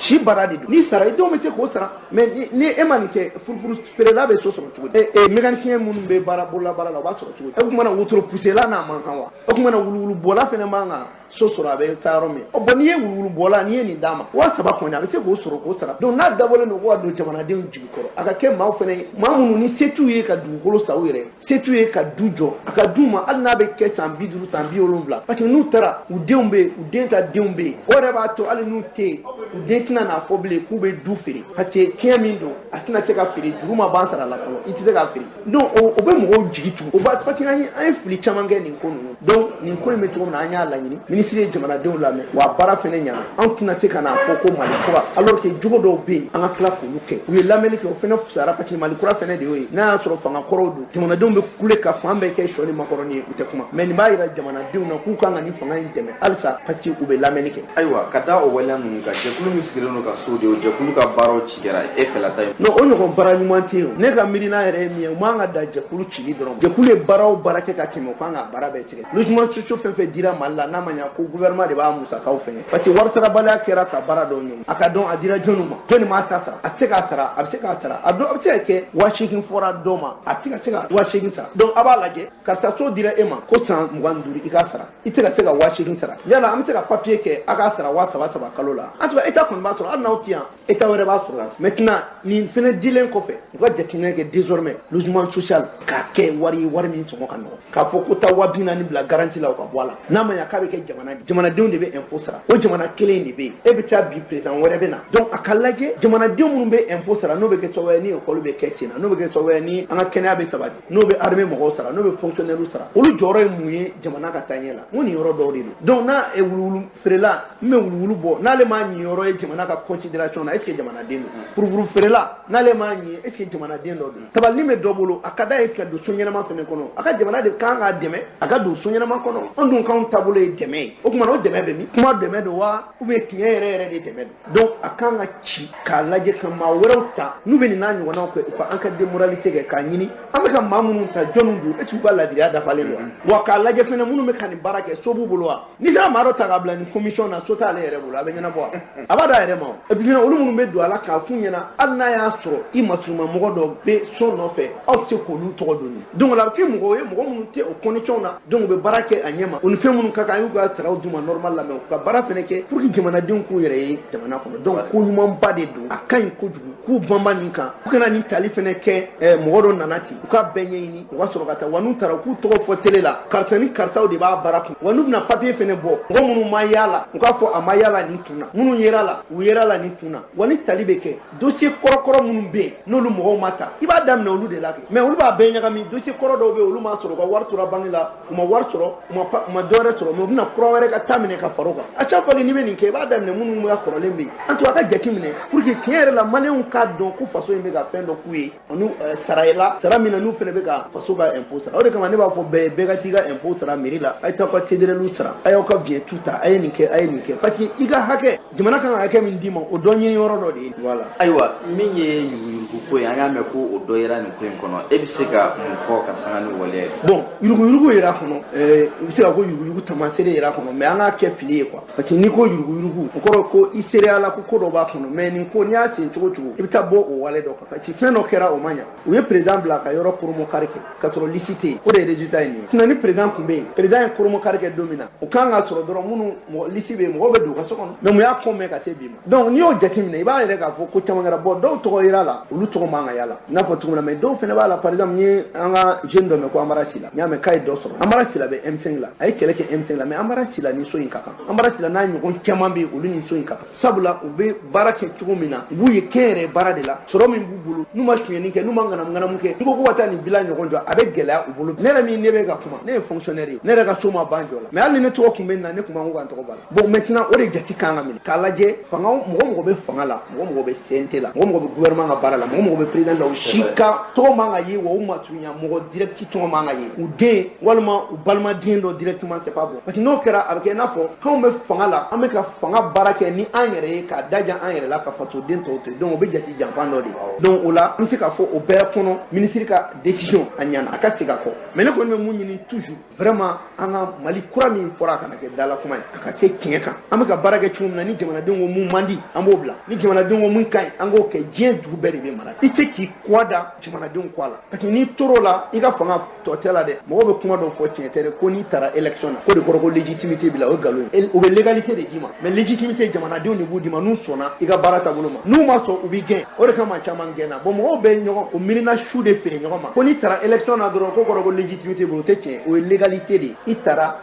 si baara de don. N'i sara, i denw bɛ se k'o sara. Mais ni e ma nin kɛ, furufuru feerela bɛ so sɔrɔ cogo di? Mécanicien minnu bɛ baara bolola baara la, o b'a sɔrɔ cogo di? O kumana wotoro pusela n'a man kan wa? O kumana wuluwulubɔla fɛnɛ man kan so sɔrɔ, a bɛ taa yɔrɔ min? Ɔ bɔn, n'i ye wuluwulubɔla, n'i ye nin d'a ma, 3,000 kɔni, a bɛ se k'o sɔrɔ k'o sara. Donc n'a dabɔlen don ko ka don jamanadenw jigi kɔrɔ, a ka kɛ maaw fɛnɛ ye, maa minnu ni se t'u ye ka dugukolo san u yɛrɛ, se t'u ye ka du jɔ, a ka d'u ma, hali n'a bɛ kɛ san 50, san 70, parce que n'u taara, u denw bɛ yen, u den ta denw bɛ yen. O yɛrɛ b'a to hali n'u tɛ yen, u den tɛna n'a fɔ bilen k'u bɛ du feere, parce que tiɲɛ min don, a tɛna se ka feere, juru ma ban sara la fɔlɔ, i tɛ se k'a feere. Donc o bɛ mɔgɔw jigi tugu. O b'a parce que an ye fili caman kɛ nin ko ninnu. Donc nin ko in bɛ cogo min na, an y'a laɲini, minisiri ye jamanadenw lamɛn, wa baara fɛnɛ ɲɛna. Anw tɛna se ka n'a fɔ ko Mali kura, alors que jogo dɔw bɛ yen, an ka tila k'olu kɛ. U ye lamɛnni kɛ, o fana fisayara, parce que Mali kura fana de y'o ye. N'a y'a sɔrɔ fanga kɔrɔw don, jamanadenw bɛ kule ka fan bɛɛ kɛ sɔ ni makɔrɔni ye, u tɛ kuma. Mais nin b'a yira jamanadenw na k'u kan ka nin fanga in dɛmɛ halisa, parce que u bɛ lamɛnni kɛ. Ayiwa, ka da o waleya ninnu kan, jɛkulu min sigilen don ka so de, o jɛkulu ka baaraw ci kɛra e fɛla ta ye? Non, o ɲɔgɔn baara ɲuman tɛ yen. Ne ka miirina yɛrɛ ye min ye, u man ka da jɛkulu cili dɔrɔn. Jɛkulu ye baara o baara kɛ ka tɛmɛ, o kan ka baara bɛɛ tigɛ. Logement sociaux fɛn fɛn dira Mali la, n'a ma ɲa ko gouvernement de b'a musakaw fɛngɛ, parce que wari sarabaliya kɛra ka baara dɔw ɲɔgɔn. A ka dɔn a dira jɔnniw ma, jɔnni m'a ta sara, a tɛ se k'a sara, a bɛ se k'a sara, a dɔn a bɛ se ka kɛ 8000 fɔra dɔw ma, a tɛ ka se ka 8000 sara. Donc a b'a lajɛ, karisa, so dira e ma ko san 25 i k'a sara, i tɛ ka se ka 8000 sara, yala an bɛ se ka papier kɛ a k'a sara 3000 3000 kalo la? En tout cas, état kɔni b'a sɔrɔ, hali n'aw ti yan, état wɛrɛ b'a sɔrɔ. Maintenant, nin fɛnɛ dilen kɔfɛ, u ka jateminɛ kɛ désormais logement social k'a kɛ wari ye, wari min sɔngɔ ka nɔgɔn. K'a fɔ ko taa 40.000 bila garantie la, o ka bɔ a la. N'a ma ɲa k'a bɛ kɛ jamana de, jamanadenw de bɛ impôt sara, o jamana kelen de bɛ yen. E bɛ taa bi, président wɛrɛ bɛ na. Donc a ka lajɛ, jamanadenw minnu bɛ impôt sara, n'o bɛ kɛ sababu ye ni école bɛ kɛ sen na, n'o bɛ kɛ sababu ye ni an ka kɛnɛya bɛ sabati, n'o bɛ armée mɔgɔw sara, n'o bɛ fonctionnaire sara, olu jɔyɔrɔ ye mun ye jamana ka taa ɲɛ la? N ko nin yɔrɔ dɔw de don. Donc n'a wuluwulu feerela n bɛ wuluwulu bɔ, n'ale m'a ɲi yɔrɔ ye jamana ka considération na, est ce que jamanaden don? Furufuru feerela, n'ale m'a ɲi, est ce que jamanaden dɔ don? Tabalini bɛ dɔ bolo, a ka d'a ye ka don so ɲɛnama fɛnɛ kɔnɔ, a ka jamana de kan k'a dɛmɛ a ka don so ɲɛnama kɔnɔ. An dun k'anw taabolo ye dɛmɛ ye, o tuma na o dɛmɛ bɛ min? Kuma dɛmɛ don wa, ou bien tiɲɛ yɛrɛ yɛrɛ de dɛmɛ don? Donc a kan ka ci k'a lajɛ ka maa wɛrɛw ta n'u bɛ nin n'a ɲɔgɔnnaw kɛ, u ka enquête de moralité kɛ k'a ɲini an bɛ ka maa minnu ta, jɔnniw don, est ce que u ka ladiriya dafalen don wa? K'a lajɛ fɛnɛ, minnu bɛ ka nin baara kɛ, so b'u bolo wa? N'i sera maa dɔ ta k'a bila nin commission na, so t'ale yɛrɛ bolo, a bɛ ɲɛnabɔ wa? A b'a d'a yɛrɛ ma o. Et puis fɛnɛ, olu minnu bɛ don a la k'a f'u ɲɛna, hali n'a y'a sɔrɔ i masuruma mɔgɔ dɔ bɛ so nɔfɛ, aw tɛ se k'olu tɔgɔ dɔn. Donc la, a bɛ kɛ mɔgɔw ye, mɔgɔ minnu tɛ o condition na, donc u bɛ baara kɛ a ɲɛ ma. U ni fɛn minnu ka kan, an y'u ka saraw d'u ma normal la, mais u ka baara fɛnɛ kɛ pour que jamanadenw k'u yɛrɛ ye jamana kɔnɔ. Donc ko ɲumanba de don, a ka ɲi kojugu k'u banba nin kan. U kana nin tali fɛnɛ kɛ mɔgɔ dɔ nana ten, u ka bɛɛ ɲɛɲini, u ka sɔrɔ ka taa wa. N'u taara, u k'u tɔgɔ fɔ télé la, karisa ni karisaw de b'a baara kun wa. N'u bɛna papier fɛnɛ bɔ, mɔgɔ minnu ma y'a u k'a fɔ a ma y'a la nin kun na, minnu yera la, u yera la nin kun na wa. Ni tali bɛ kɛ, dossier kɔrɔkɔrɔ minnu bɛ yen, n'olu mɔgɔw ma ta, i b'a daminɛ olu de la kɛ. Mais olu b'a bɛɛ ɲagami. Dossier kɔrɔ dɔw bɛ yen, olu m'a sɔrɔ, u ka wari tora banque la, u ma wari sɔrɔ, u ma dɔwɛrɛ sɔrɔ, mais u bɛna kura wɛrɛ ka taa minɛ ka far'o kan. À chaque fois n'i bɛ nin kɛ, i b'a daminɛ minnu ka kɔrɔlen bɛ yen. En tout cas, a ka jate minɛ pour que tiɲɛ yɛrɛ la, maliyɛnw k'a dɔn ko faso in bɛ ka fɛn dɔ k'u ye, ani sarayɛla sara min na, n'u fana bɛ ka faso ka impôt sara. O de kama ne b'a fɔ bɛɛ ye, bɛɛ ka t'i ka impôt sara mairie la, a ye taa aw ka TDR sara, a y'aw ka vignette ta, a ye nin kɛ, a ye nin kɛ, parce que i ka hakɛ, jamana kan ka hakɛ min d'i ma, o dɔ ɲini yɔrɔ dɔ de ye, voilà. Ayiwa, min ye yuruguyurugu ko ye, an y'a mɛn ko o dɔ yera nin ko in kɔnɔ. E bɛ se ka mun fɔ ka sanga ni waleya ye? Bon, yuruguyurugu yɛrɛ kɔnɔ, i bɛ se ka ko yuruguyurugu tamaseere yɛrɛ kɔnɔ, mais an k'a kɛ fili ye quoi, parce que n'i ko yuruguyurugu, o kɔrɔ ko i seereya la ko ko dɔ b'a kɔnɔ. Mais nin ko, n'i y'a sen cogo cogo, i bɛ taa bɔ o wale dɔ kan, parce que fɛn dɔ kɛra, o ma ɲa. U ye président bila ka yɔrɔ koromokari kɛ k'a sɔrɔ liste tɛ yen, o de ye résultat ye nin ye. Sinon ni président tun bɛ yen, président ye koromokari kɛ don min na, o kan ka sɔrɔ dɔrɔn minnu mɔgɔ liste bɛ yen, mɔgɔw bɛ don u ka so kɔnɔ. Mais mun y'a ko mɛn ka se bi ma? Donc n'i y'o jateminɛ, i b'a yɛrɛ k'a fɔ ko caman kɛra. Bɔn, dɔw tɔgɔ yera la, olu tɔgɔ man ka y'a la, i n'a fɔ cogo min na. Mais dɔw fana b'a la. Par exemple, n ye an ka jeune dɔ mɛn ko Amara Sila, n y'a mɛn k'a ye dɔ sɔrɔ. Amara Sila bɛ M5 la, a ye kɛlɛ kɛ M5 la, mais Amara Sila ni so in ka kan. Amara Sila n'a ɲɔgɔn caman bɛ yen, olu ni so in ka kan, sabula u bɛ baara kɛ cogo min na, u b'u ye kɛnyɛrɛ baara de la. Sɔrɔ min b'u bolo, n'u ma sonyɛni kɛ, n'u ma ŋanamu kɛ, n'u ko k'u ka taa nin villa ɲɔgɔn jɔ, a bɛ gɛlɛya u bolo. Ne yɛrɛ min ne bɛ ka kuma, ne ye fonctionnaire ye, ne yɛrɛ ka so ma ban jɔ la, mais hali ni ne tɔgɔ tun bɛ na, ne tun b'an ko ka n tɔgɔ b'a la. Bon, maintenant, o de jate kan ka minɛ k'a lajɛ. Fanga, mɔgɔ mɔgɔ bɛ fanga la, mɔgɔ mɔgɔ bɛ CNT la, mɔgɔ mɔgɔ bɛ gouvernement ka baara la, mɔgɔ mɔgɔ bɛ président la, o si ka tɔgɔ man ka ye wa. U masurunya mɔgɔ direct tɔgɔ man ka ye, u den walima u balimaden dɔ directement, c'est pas bon, parce que n'o kɛra, a bɛ kɛ i n'a fɔ k'anw bɛ fanga la, an bɛ ka fanga baara kɛ ni an yɛrɛ ye, k'a dajan an yɛrɛ la, ka fasoden tɔw to yen. Donc o bɛ jate janfan dɔ de ye. Donc o la, an bɛ se k'a fɔ o bɛɛ kɔnɔ, ministre ka décision a ɲɛna, a ka segin a kɔ. Mais ne kɔni bɛ mun ɲini toujours, vraiment, an ka Mali kura min fɔra, a kana kɛ dala kuma ye, a ka kɛ tiɲɛ kan. An bɛ ka baara kɛ cogo min na, ni jamanadenw ko mun man di, an b'o bila, ni jamanadenw ko mun ka ɲi, an k'o kɛ. Diɲɛ dugu bɛɛ de bɛ mara, i tɛ se k'i kɔ da jamanadenw kɔ a la, parce que n'i tor'o la, i ka fanga tɔ tɛ la dɛ. Mɔgɔw bɛ kuma dɔw fɔ, tiɲɛ tɛ dɛ, ko n'i taara élection na, ko de kɔrɔ ko légitimité b'i la. O ye nkalon ye. U bɛ légalité de d'i ma, mais légitimité, jamanadenw de b'u d'i ma n'u sɔnna i ka baara taabolo ma. N'u ma sɔn, u b'i gɛn. O de kama caman gɛnna. Bon, mɔgɔw bɛ ɲɔgɔn o miirina su de feere ɲɔgɔn ma ko n'i taara élection na dɔrɔn, ko kɔrɔ ko légitimité bolo. O tɛ tiɲɛ, o ye légalité de ye. I taara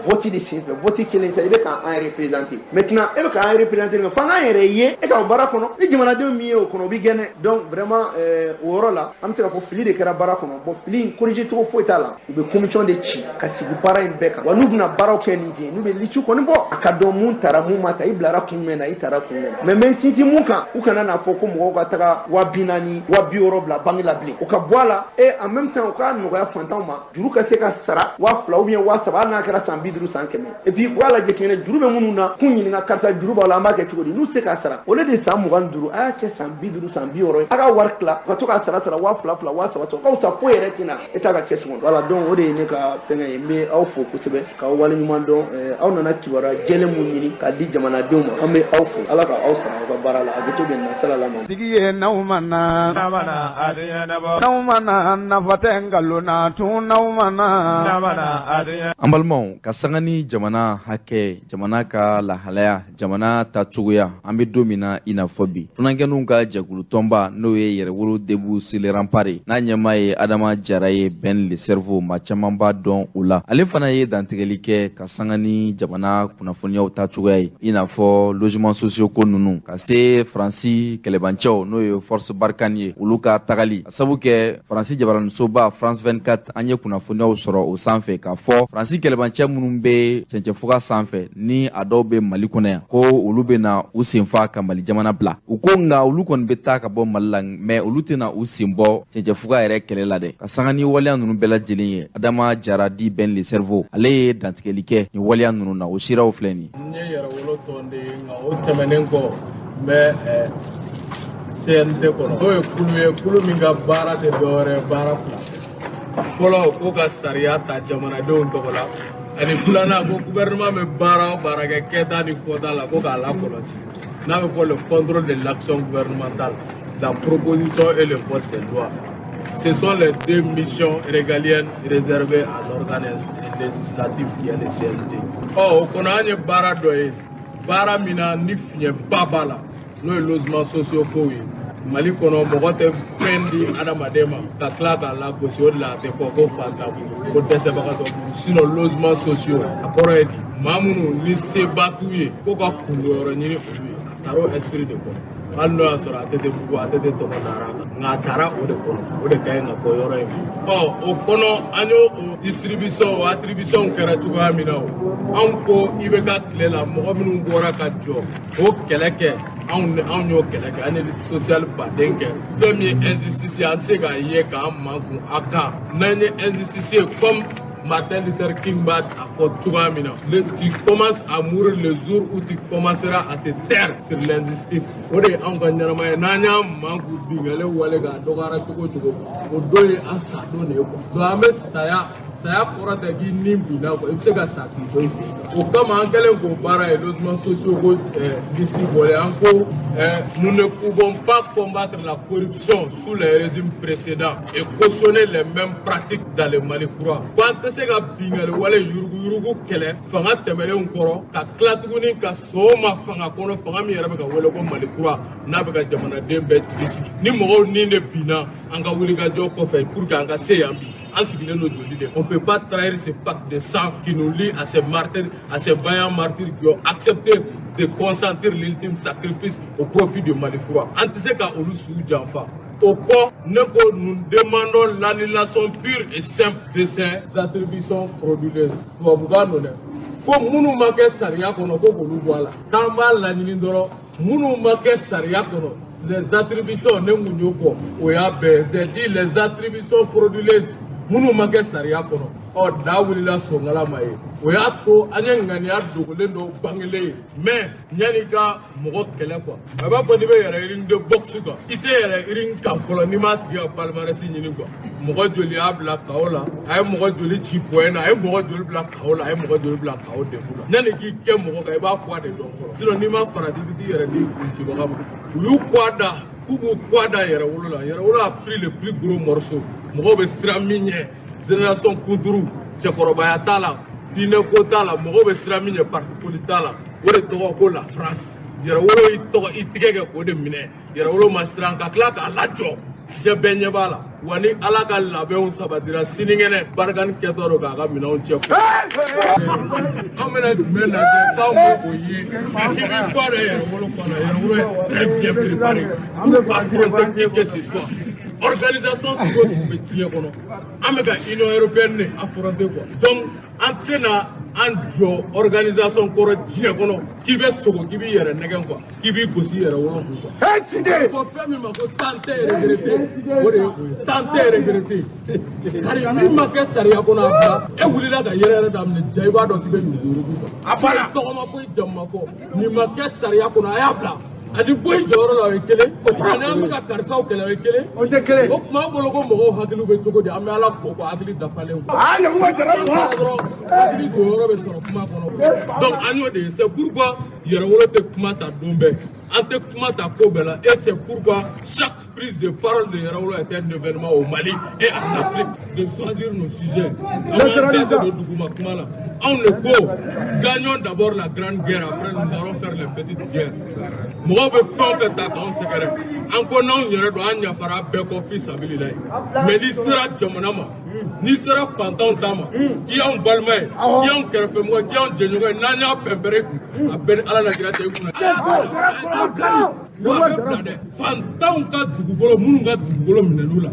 vote de senfɛ, vote kelen sa, i bɛ k'an représenter. Maintenant, e bɛ k'an représenter, mais f'an k'an yɛrɛ ye e ka o baara kɔnɔ. Ni jamanadenw min ye o kɔnɔ, o b'i gɛn dɛ. Donc vraiment vraiment o yɔrɔ la an bɛ se k'a fɔ fili de kɛra baara kɔnɔ. Bon, fili in corriger cogo foyi t'a la. U bɛ commission de ci ka sigi baara in bɛɛ kan wa. N'u bɛna baaraw kɛ nin ten, n'u bɛ liste kɔni bɔ, a ka dɔn mun taara, mun ma ta, i bilara kun jumɛn na, i taara kun jumɛn na. Mais n bɛ sinsin mun kan, u kana n'a fɔ ko mɔgɔw ka taga 40 000, 60 000 bila banque la bilen. O ka bɔ a la. Et en même temps, u k'a nɔgɔya fantanw ma, juru ka se ka sara 2000 ou bien 3000, hali n'a kɛra san 50, san 100. Et puis u k'a lajɛ fɛnɛ, juru bɛ minnu na, k'u ɲininka: karisa, juru b'aw la, an b'a kɛ cogo di? N'u tɛ se k'a sara, au lieu de san 25, a y'a kɛ san 50, san 60 ye, a ka wari tila, u ka to k'a sara sara 2000 fila, 3000 saba, ka fisa foyi yɛrɛ tɛna e t'a ka kɛsu kɔnɔ. Voilà, donc o de ye ne ka fɛngɛ ye. N bɛ aw fo kosɛbɛ, k'aw waleɲuman dɔn. Aw nana kibaruya jɛlen mun ɲini k'a di jamanadenw ma, an bɛ aw fo. Ala ka aw sara aw ka baara la. A bɛ to bɛn na salala ma. Tigi ye n'aw ma na, n'aw ma na, nafa tɛ nkalon na tun, n'aw ma na. An balimaw, ka sanga ni jamana hakɛ, jamana ka lahalaya, jamana tacogoya, an bɛ don min na i n'a fɔ bi, funankɛninw ka jɛkulu tɔnba, n'o ye Yɛrɛwolo Debout sur les Remparts, n'a ɲɛmaa ye Adama Jara ye, Ben le Cerveau, maa caman b'a dɔn o la. Ale fana ye dantigɛli kɛ ka sanga ni jamana kunnafoniyaw tacogoya ye, i n'a fɔ logement sociaux ko ninnu, ka se Faransi kɛlɛbancɛw, n'o ye Force Barkhane ye, olu ka tagali. A sabu kɛ Faransi jabaranisoba France 24, an ye kunnafoniyaw sɔrɔ o sanfɛ k'a fɔ Faransi kɛlɛbancɛ minnu bɛ cɛncɛnfuga sanfɛ, ni a dɔw bɛ Mali kɔnɔ yan, ko olu bɛna u senfa ka Mali jamana bila. U ko nka olu kɔni bɛ taa ka bɔ Mali la, mɛ olu tɛna u sen bɔ cɛncɛnfuga yɛrɛ kɛlɛ la dɛ. Ka sanga ni waleya ninnu bɛɛ lajɛlen ye, Adama Jara dit Ben le Cerveau, ale ye dantigɛli kɛ nin waleya ninnu na. O siraw filɛ nin ye. N ye Yɛrɛwolo tɔn de ye, nka o tɛmɛnen kɔ, n bɛ CNT kɔnɔ, n'o ye kulu ye, kulu min ka baara tɛ dɔwɛrɛ ye baara fila fɔlɔ, ko ka sariya ta jamanadenw tɔgɔ la, ani filanan, ko gouvernement bɛ baara o baara kɛ, kɛta ni fɔta la, ko k'a lakɔlɔsi, n'a bɛ fɔ le contrôle de l'action gouvernementale, la proposition et le vote des lois. Ce sont les deux missions régaliennes réservées à l'organe législatif qui est le CNT. Ɔ, o kɔnɔ, an ye baara dɔ ye, baara min na ni fiɲɛba b'a la, n'o ye logement sociaux kow ye Mali kɔnɔ. Mɔgɔ tɛ fɛn di adamaden ma ka tila k'a lagosi. O de la a tɛ fɔ ko fantan ko dɛsɛbagatɔ. Sinon logement sociaux, a kɔrɔ ye di? Maa minnu ni seba t'u ye, ko ka kundoyɔrɔ ɲini olu ye. A taara o esprit de kɔnɔ, hali n'o y'a sɔrɔ a tɛ bugu, a tɛ tɔgɔ dara kan, nka a taara o de kɔnɔ. O de ka ɲi ka fɔ yɔrɔ in ma. Ɔ, o kɔnɔ, an y'o o distribution, o attribution kɛra cogoya min na, o anw ko i bɛ ka tile la, mɔgɔ minnu bɔra ka jɔ o kɛlɛ kɛ, anw y'o kɛlɛ kɛ, an ye lutte sociale baden kɛ. Fɛn min ye injustice ye, an tɛ se k'a ye k'an makun a kan. N'an ye injustice ye, comme Martin Luther King b'a fɔ cogoya min na, tu commences à mourir le jour où tu commenceras à te taire sur l'injustice. O de ye anw ka ɲɛnamaya ye. N'an y'an makun binkanni wale kan, a dɔgɔyara cogo o cogo, o don ye an sa don de ye quoi. Donc an bɛ saya, saya kɔrɔ tɛ k'i ni binna quoi, i bɛ se ka sa k'i to i sen kan. O kama, an kɛlen k'o baara ye, logement sociaux ko liste bɔlen, an ko nous ne pouvons pas combattre la corruption sous les régimes précédents et cautionner les mêmes pratiques dans le Mali kura. Ko an tɛ se ka binkanni wale yuruguyurugu kɛlɛ fanga tɛmɛnenw kɔrɔ, ka tila tuguni ka sɔn o ma fanga kɔnɔ, fanga min yɛrɛ bɛ ka wele ko Mali kura, n'a bɛ ka jamanaden bɛɛ jigi sigi. Ni mɔgɔw ni de binna an ka wulikajɔ kɔfɛ pour que an ka se yan bi, an sigilen don joli de. On peut pas trahir ce pacte de sang qui nous lie à ces martyrs, à ces vaillants martyrs qui ont accepté de consentir l'ultime sacrifice au profit du Mali kura. An tɛ se ka olu su janfa. O kɔ, ne ko nous demandons l'annulation pure et simple de ces attributions frauduleuses. Tubabukan don dɛ, ko minnu ma kɛ sariya kɔnɔ, ko k'olu bɔ a la. K'an b'a laɲini dɔrɔn, minnu ma kɛ sariya kɔnɔ, les attributions, ne kun y'o fɔ, o y'a bɛɛ. C'est dit les attributions frauduleuses, minnu ma kɛ sariya kɔnɔ. Ɔ, da wulila sonkala ma ye, o y'a to an ye ŋaniya dogolen dɔw bangelen ye. Mais yanni ka mɔgɔ kɛlɛ quoi, a b'a fɔ n'i bɛ yɛlɛ ring de boxe kan, i tɛ yɛlɛ ring kan fɔlɔ n'i m'a tigi ka palmarès ɲini quoi. Mɔgɔ joli y'a bila KO la? A ye mɔgɔ joli ci point na? A ye mɔgɔ joli bila KO la? A ye mɔgɔ joli bila KO debout la? Yanni k'i kɛ mɔgɔ kan, i b'a poids de dɔn fɔlɔ. Sinon n'i ma farati, i bɛ t'i yɛrɛ di kuncibaga ma. U y'u poids da, k'u b'u poids da Yɛrɛwolo la. Yɛrɛwolo a pris le plus gros morceau. Mɔgɔw bɛ siran min ɲɛ, génération kunturu, cɛkɔrɔbaya t'a la, diinɛ ko t'a la, mɔgɔw bɛ siran min ɲɛ, parti politique t'a la, o de tɔgɔ ko la France. Yɛrɛwolo y'i tɔgɔ i tigɛ kɛ k'o de minɛ. Yɛrɛwolo ma siran, ka tila k'a lajɔ, diɲɛ bɛɛ ɲɛ b'a la. Wa ni Ala ka labɛnw sabatira sinikɛnɛ, Barkhane kɛtɔ don k'a ka minɛnw cɛ. An bɛna jumɛn lajɛ k'anw b'o ye? I b'i kɔ dɔ Yɛrɛwolo kɔnɔ, Yɛrɛwolo est très bien préparé pour affronter qui que ce soit. Organisation sugu o sugu bɛ diɲɛ kɔnɔ, an bɛ ka Union européenne de affronter quoi. Donc an tɛna an jɔ organisation kɔrɔ diɲɛ kɔnɔ k'i bɛ sogo, k'i b'i yɛrɛ nɛgɛn quoi, k'i b'i gosi i yɛrɛ wolo kun quoi. Fɔ fɛn min ma ko tant est regretté, o de ye o ye. Tant est regretté. Kari min ma kɛ sariya kɔnɔ, a bila. E wulila ka yɛrɛ yɛrɛ daminɛ ja, i b'a dɔn k'i bɛ yuruguyurugu quoi. A fana tɔgɔ ma fɔ, i jamu ma fɔ, nin ma kɛ sariya kɔnɔ, a y'a bila. Ani bɔ i jɔyɔrɔ la, o ye kelen. Ani an bɛ ka karisaw kɛlɛ, o ye kelen. O tɛ kelen. O tuma an bolo ko mɔgɔw hakiliw bɛ cogo di? An bɛ Ala fo ko hakili dafalen quoi. Aa, Yakuba Jara. Hakili don yɔrɔ bɛ sɔrɔ kuma kɔnɔ. Donc an y'o de ye. C'est pourquoi Yɛrɛwolo tɛ kuma ta don bɛɛ, an tɛ kuma ta ko bɛɛ la. Et c'est pourquoi chaque prise de parole de Yɛrɛwolo est un événement au Mali et en Afrique, de choisir nos sujets. An b'an da don duguma kuma la. Anw de ko gagnons d'abord la grande guerre, après nous allons faire les petites guerres. Mɔgɔw bɛ fɛn o fɛn ta k'anw sɛgɛrɛ, an ko n'anw yɛrɛ don, an yafara bɛɛ kɔ fi sabilila ye. Mais n'i sera jamana ma, n'i sera fantanw ta ma, k'i y'anw balima ye, k'i y'anw kɛrɛfɛmɔgɔ ye, k'i y'anw jɛɲɔgɔn ye, n'an y'a pɛnpɛrɛ kun, a bɛɛ ni Ala la kira cɛ i kunna. Wa a bɛ bila dɛ, fantanw ka dugukolo, minnu ka dugukolo minɛn'u la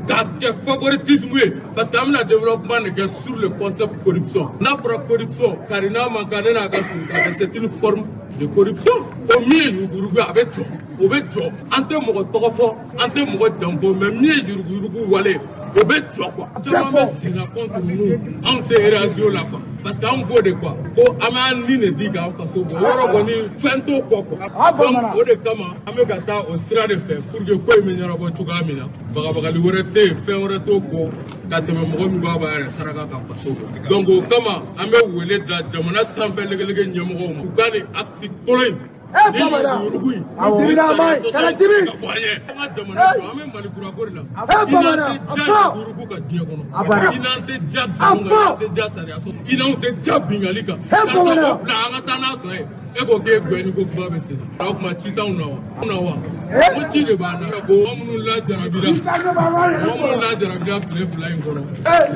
k'a kɛ favoritisme ye, parce que an bɛna développement de kɛ sur le concept corruption. N'a fɔra corruption, kari n'a man kan ne n'a ka surun ka kɛ, c'est une forme de corruption. O min ye yuruguyurugu ye, a bɛ jɔ, o bɛ jɔ. An tɛ mɔgɔ tɔgɔ fɔ, an tɛ mɔgɔ jamu fɔ, mais min ye yuruguyurugu wale, o bɛ jɔ quoi. Caman bɛ sen na contre nous, anw tɛ réagir o la quoi, parce que anw b'o de quoi, ko an b'an ni de di k'an faso bɔ. O yɔrɔ kɔni, fɛn t'o kɔ quoi. Donc o de kama an bɛ ka taa o sira de fɛ pour que ko in bɛ ɲɛnabɔ cogoya min na. Bagabagali wɛrɛ tɛ yen, fɛn wɛrɛ t'o kɔ ka tɛmɛ mɔgɔ min b'a yɛrɛ saraka ka faso bɔ. Donc o kama an bɛ wele bila jamana sanfɛ legelege ɲɛmɔgɔw ma, u ka nin acte kolon in ni yuruguyurugu in ni sariya sɔsɔ ka bɔ an ɲɛ. An ka jamana jɔ, an bɛ Mali kura ko de la. I n'an tɛ ja yuruguyurugu kan diɲɛ kɔnɔ, i n'an tɛ ja nkalon kan, i n'an tɛ ja sariya sɔsɔ, i n'anw tɛ ja binkanni kan. Karisa ko bila, an ka taa n'a tɔ ye. E ko k'e gɛnni ko kuma bɛ sen na, o tuma ci t'anw na wa? Na wa? Ko ci de b'an na. Ko mɔgɔ minnu lajarabira, mɔgɔ minnu lajarabira tile 2 in kɔnɔ,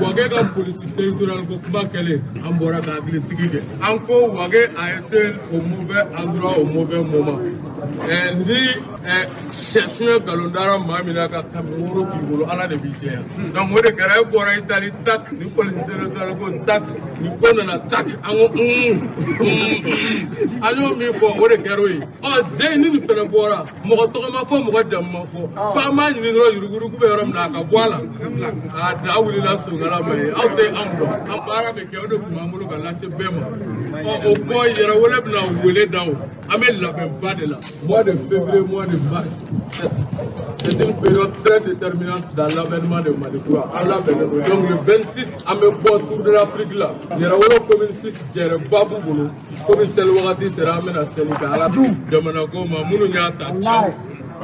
Wage ka police territoriale ko kuma kɛlen, an bɔra ka hakili sigi kɛ. An ko Wage a été au mauvais endroit au mauvais moment. Ni sɛsun ye nkalon dara maa min na ka kami woro k'i bolo, Ala de b'i jɛya. Donc o de kɛra. E bɔra Itali, tak, ni police territoriale ko tak, ni ko nana tak, an ko an y'o min fɔ, o de kɛra o ye. Ɔ zeyi ni nin fɛnɛ bɔra, mɔgɔ tɔgɔ ma fɔ, mɔgɔ jamu ma fɔ, f'an b'a ɲini dɔrɔn yuruguyurugu bɛ yɔrɔ min na, a ka bɔ a la. A da wulila sonkala ma ye, aw tɛ anw dɔn. An baara bɛ kɛ, o de tun b'an bolo ka lase bɛɛ ma. Ɔ o kɔ, Yɛrɛwolo bɛna wele da o, an bɛ labɛnba de la. Mois de février, mois de mars, c'est une période très déterminante dans l'avènement de Mali kura. An labɛnnen don. Donc le 26, an bɛ bɔ Tour de l'Afrique la. Yɛrɛwolo commune 6 jɛrɛba b'u bolo. Komi seli wagati sera, an bɛna seli kɛ. Ala jamana ko ma, minnu y'a ta caw,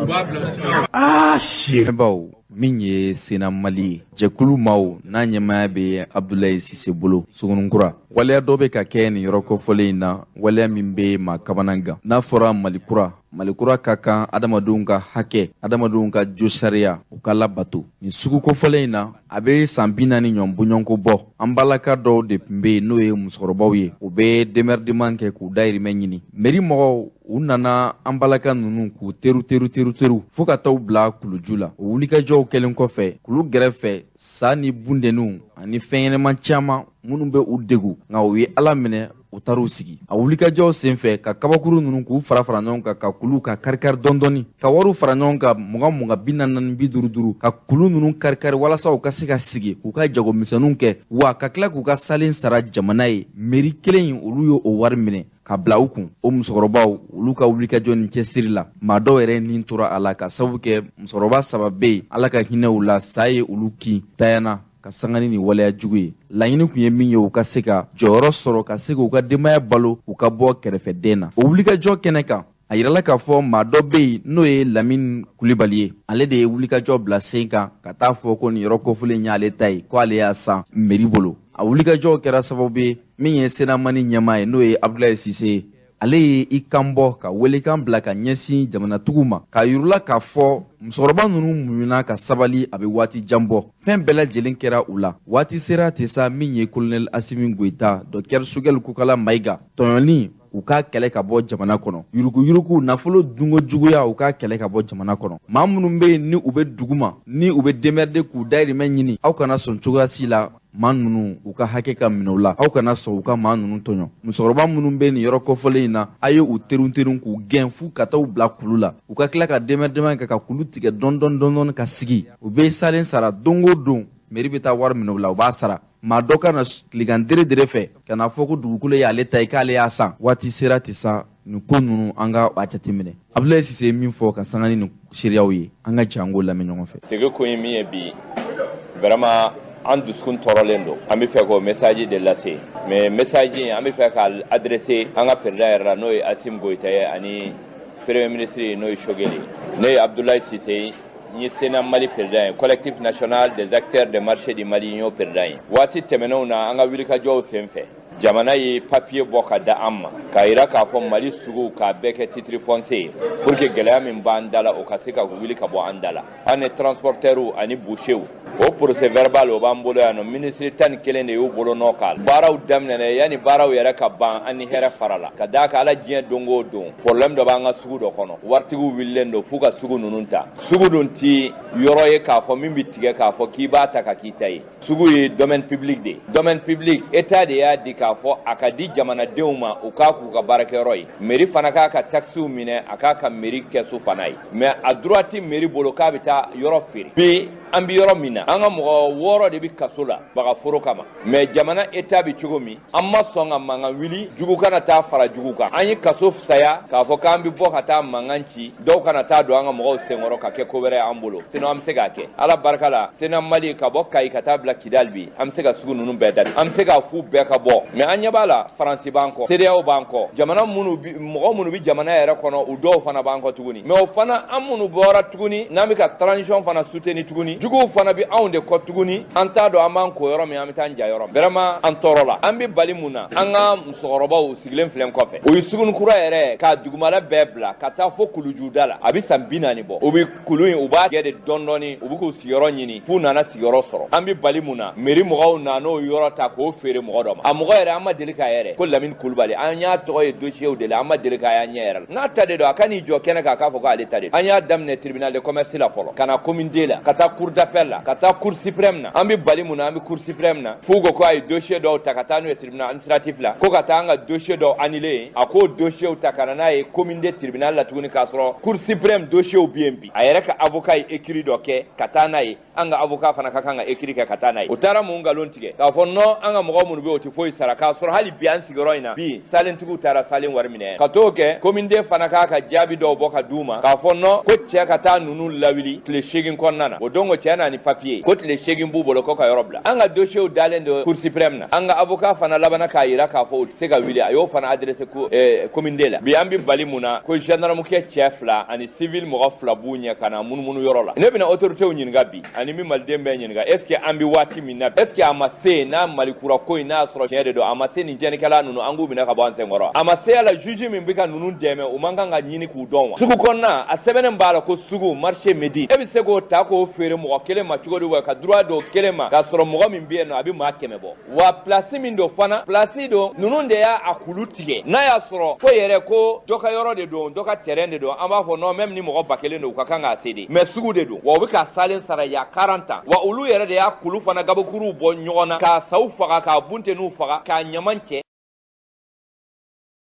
u b'a bila caw. Baw min ye Sena Mali ye, jɛkulu maaw n'a ɲɛmaaya bɛ Abdulayi Sise bolo Sugununkura, waleya dɔ bɛ ka kɛ nin yɔrɔ kofɔlen in na, waleya min bɛ maa kamana gan. N'a fɔra Mali kura, Mali kura ka kan adamadenw ka hakɛ, adamadenw ka jo sariya, u ka labato. Nin sugu kofɔlen in na, a bɛ san 40 ɲɔgɔn bɔɲɔgɔnko bɔ, an balaka dɔw de tun bɛ yen, n'o ye musokɔrɔbaw ye, u bɛ démerdement kɛ k'u dayirimɛ ɲini. Mairie mɔgɔw, u nana an balaka ninnu k'u teru teru teru teru fo ka taa u bila kuluju la. O wulikajɔw kɛlen kɔfɛ, kulu gɛrɛfɛ, sa ni bundenninw ani fɛn ɲɛnɛman caman minnu bɛ u degu, nka u ye Ala minɛ, u taar'u sigi. A wulikajɔw senfɛ, ka kabakuru ninnu k'u fara fara ɲɔgɔn kan, ka kulu ka karikari dɔɔni, ka wariw fara ɲɔgɔn kan, 20 20, 40, 50 50, ka kulu ninnu karikari walasa u ka se ka sigi k'u ka jagomisɛnninw kɛ, wa ka tila k'u ka salen sara jamana ye. Mairie kelen in, olu ye o wari minɛ ka bila u kun. O musokɔrɔbaw, olu ka wulikajɔ ni cɛsiri la, maa dɔw yɛrɛ nin tora a la, ka sababu kɛ musokɔrɔba saba bɛ yen, Ala ka hinɛ u la, sa ye olu kin tayana ka sanga ni waleya jugu ye. Laɲini tun ye min ye, u ka se ka jɔyɔrɔ sɔrɔ, ka se k'u ka denbaya balo, u ka bɔ kɛrɛfɛden na. O wulikajɔ kɛnɛ kan, a yirala k'a fɔ maa dɔ bɛ yen, n'o ye Lamini Kulibali ye. Ale de ye wulikajɔ bila sen kan ka taa fɔ ko nin yɔrɔ kofɔlen y'ale ta ye, ko ale y'a san mairie bolo. A wulikajɔw kɛra sababu ye, min ye Senamani ɲɛmaa ye, n'o ye Abdulayi Sise ye. Ale ye i kan bɔ ka welekan bila ka ɲɛsin jamanatigiw ma, k'a yirula k'a fɔ musokɔrɔba ninnu muɲuna ka sabali, a bɛ waati jan bɔ, fɛn bɛɛ lajɛlen kɛra u la. Waati sera ten sa, min ye Kolonɛli Asimi Goyita, Docteur Sogɛli Kokala Mayiga, tɔɲɔni, u k'a kɛlɛ ka bɔ jamana kɔnɔ, yuruguyurugu, nafolo dunko juguya, u k'a kɛlɛ ka bɔ jamana kɔnɔ. Maa minnu bɛ yen ni u bɛ duguma, ni u bɛ démerder k'u dayirimɛ ɲini, aw kana sɔn cogoya si la maa ninnu u ka hakɛ ka minɛ u la, aw kana sɔn u ka maa ninnu tɔɲɔ. Musokɔrɔba minnu bɛ nin yɔrɔ kɔfɔlen in na, a ye u terun terun k'u gɛn f'u ka taa u bila kulu la, u ka tila ka démerdement kɛ ka kulu tigɛ dɔɔni dɔɔni dɔɔni ka sigi. U bɛ salen sara don o don, mairie bɛ taa wari minɛ u la, u b'a sara. Maa dɔ ka na tilegan dere dere fɛ ka n'a fɔ ko dugukolo y'ale ta ye, k'ale y'a san. Waati sera ten sa, nin ko ninnu, an ka a jateminɛ. Abdoulaye Cissé ye min fɔ ka sanga ni nin seereyaw ye, an ka jɛ an k'o lamɛn ɲɔgɔn fɛ. Sigi kun ye min ye bi, vraiment, an dusukun tɔɔrɔlen don. An bɛ fɛ k'o message de lase, mais message in, an bɛ fɛ k'a adresser an ka président yɛrɛ la, n'o ye Assimi Goïta ye, ani premier ministre, n'o ye Choguel ye. Ne ye Abdoulaye Cissé ye, n ye Sénat Mali président ye, Collectif national des acteurs des marchés du Mali, n y'o président ye. Waati tɛmɛnenw na, an ka wulikajɔw sen fɛ, jamana ye papier bɔ ka da an ma k'a yira k'a fɔ Mali sugu k'a bɛɛ kɛ titre foncier ye, pour que gɛlɛya min b'an da la, o ka se ka wuli ka bɔ an da la, an ni transporteurs ani bouchers. O procès verbal, o b'an bolo yan nɔ. Ministre 11 de y'u bolo nɔ k'a la. Baaraw daminɛna, yanni baaraw yɛrɛ ka ban, an ni hɛrɛ fara la ka d'a kan. Ala diɲɛ don o don, problème dɔ b'an ka sugu dɔ kɔnɔ. Waritigiw wililen don f'u ka sugu ninnu ta. Sugu dun ti yɔrɔ ye k'a fɔ min bɛ tigɛ k'a fɔ k'i b'a ta ka k'i ta ye. Sugu ye domaine public de ye. Domaine public, état de y'a di k'a fɔ a ka di jamanadenw ma, u k'a k'u ka baarakɛyɔrɔ ye. Mairie fana k'a ka taxes minɛ, a k'a ka mairie kɛsu fana ye, mais a droit ti mairie bolo k'a bɛ taa yɔrɔ feere. Bi, an bɛ yɔrɔ min na, an ka mɔgɔ 6 de bɛ kaso la bagaforo kama, mais jamana état bɛ cogo min, an ma sɔn ka mankan wuli, jugu kana taa fara jugu kan. An ye kaso fisaya k'a fɔ k'an bɛ bɔ ka taa mankan ci, dɔw kana taa don an ka mɔgɔw senkɔrɔ ka kɛ ko wɛrɛ ye an bolo. Sinon an bɛ se k'a kɛ. Ala barika la, Sénat Mali, ka bɔ Kayi ka taa bila Kidali, bi an bɛ se ka sugu ninnu bɛɛ datugu, an bɛ se k'a f'u bɛɛ ka bɔ. Mais an ɲɛ b'a la, Faransi b'an kɔ, CEDEAO b'an kɔ, jamana minnu bi, mɔgɔ minnu bɛ jamana yɛrɛ kɔnɔ, u dɔw fana b'an kɔ tuguni. Mais o fana, an minnu bɔra tuguni, n'an bɛ ka transition fana soutenir tuguni, juguw fana bɛ anw de kɔ tuguni. An t'a dɔn an b'an ko yɔrɔ min, an bɛ taa an ja yɔrɔ min. Vraiment, an tɔɔrɔ la. An bɛ bali mun na? An ka musokɔrɔbaw sigilen filɛ kɔfɛ, u ye sugunikura yɛrɛ k'a dugumala bɛɛ bila ka taa fo kulujuda la. A bɛ san 40 bɔ, u bɛ kulu in, u b'a gɛ de dɔɔni dɔɔni, u bɛ k'u sigiyɔrɔ ɲini f'u nana sigiyɔrɔ sɔrɔ. An bɛ bali mun na? Mairie mɔgɔw nan'o yɔrɔ ta k'o feere mɔgɔ dɔ ma. A mɔgɔ yɛrɛ, an ma deli k'a yɛrɛ ko Lamini Kulubali, an y'a tɔgɔ ye dossier de la, an ma deli k'a y'an ɲɛ yɛrɛ la. N'a ta de don, a ka n'i jɔ kɛnɛ kan k'a fɔ k'ale ta de don. An y'a daminɛ tribunal de commerce la fɔlɔ, ka na commune D la, ka taa cour d'appel la, ka taa cour suprême na. An bɛ bali mun na? An bɛ cour suprême na f'u ko a ye dossier dɔw ta ka taa n'u ye tribunal administratif la, ko ka taa an ka dossier dɔw annulé yen. A k'o dossier ta ka na n'a ye commune D tribunal la tuguni, k'a sɔrɔ cour suprême dossier bɛ yen bi. A yɛrɛ ka avocat ye écrit dɔ kɛ ka taa n'a ye, an ka avocat fana ka kan ka écrit kɛ ka taa n'a ye. O taara mun nkalon tigɛ k'a fɔ non, an ka mɔgɔ minnu bɛ yen, o tɛ foyi sara, k'a sɔrɔ hali bi an sigiyɔrɔ in na bi, salentigiw taara salen wari minɛ. Ka t'o kɛ, commune D fana k'a ka jaabi dɔw bɔ ka d'u ma k'a fɔ non, ko cɛ ka taa ninnu lawuli tile 8 kɔnɔna na. O don ko cɛ n'a ni papier ko tile 8 b'u bolo ko ka yɔrɔ bila. An ka dossier dalen don cour suprême na. An ka avocat fana labanna k'a yira k'a fɔ u tɛ se ka wuli, a y'o fana adressé ko commune D la. Bi, an bɛ bali mun na? Ko gendarme kɛ cɛ 2 ani civil mɔgɔ 2 b'u ɲɛ ka na munumunu yɔrɔ la. Ne bɛna autorité ɲininka bi, ani min maliden bɛɛ ɲininka: est ce que an bɛ waati min na, est ce que a ma se n'a Mali kura ko in, n'a y'a sɔrɔ tiɲɛ de don, a ma se nin tiɲɛnikɛla ninnu, an k'u minɛ ka bɔ an senkɔrɔ? A ma se a la, juge min bɛ ka ninnu dɛmɛ, u man kan ka ɲini k'u dɔn wa? Sugu kɔnɔna, a sɛbɛnnen b'a la ko sugu marché Médine. E bɛ se k'o ta k'o feere mɔgɔ kelen ma cogo di wa, ka droit d'o kelen ma, k'a sɔrɔ mɔgɔ min bɛ yen nɔ, a bɛ maa 100 bɔ wa? Place min don fana, place don, ninnu de y'a a kulu tigɛ. N'a y'a sɔrɔ ko yɛrɛ ko dɔ ka yɔrɔ de don, dɔ ka terrain de don, an b'a fɔ non, même ni mɔgɔ 1000 don, u ka kan k'a céder. Mais sugu de don wa, u bɛ ka salen sara ya 40 ans wa. Olu yɛrɛ de y'a kulu fana gabakuruw bɔ ɲɔgɔn na k'a saw faga, k'a bunteninw faga, k'a ɲaman cɛ.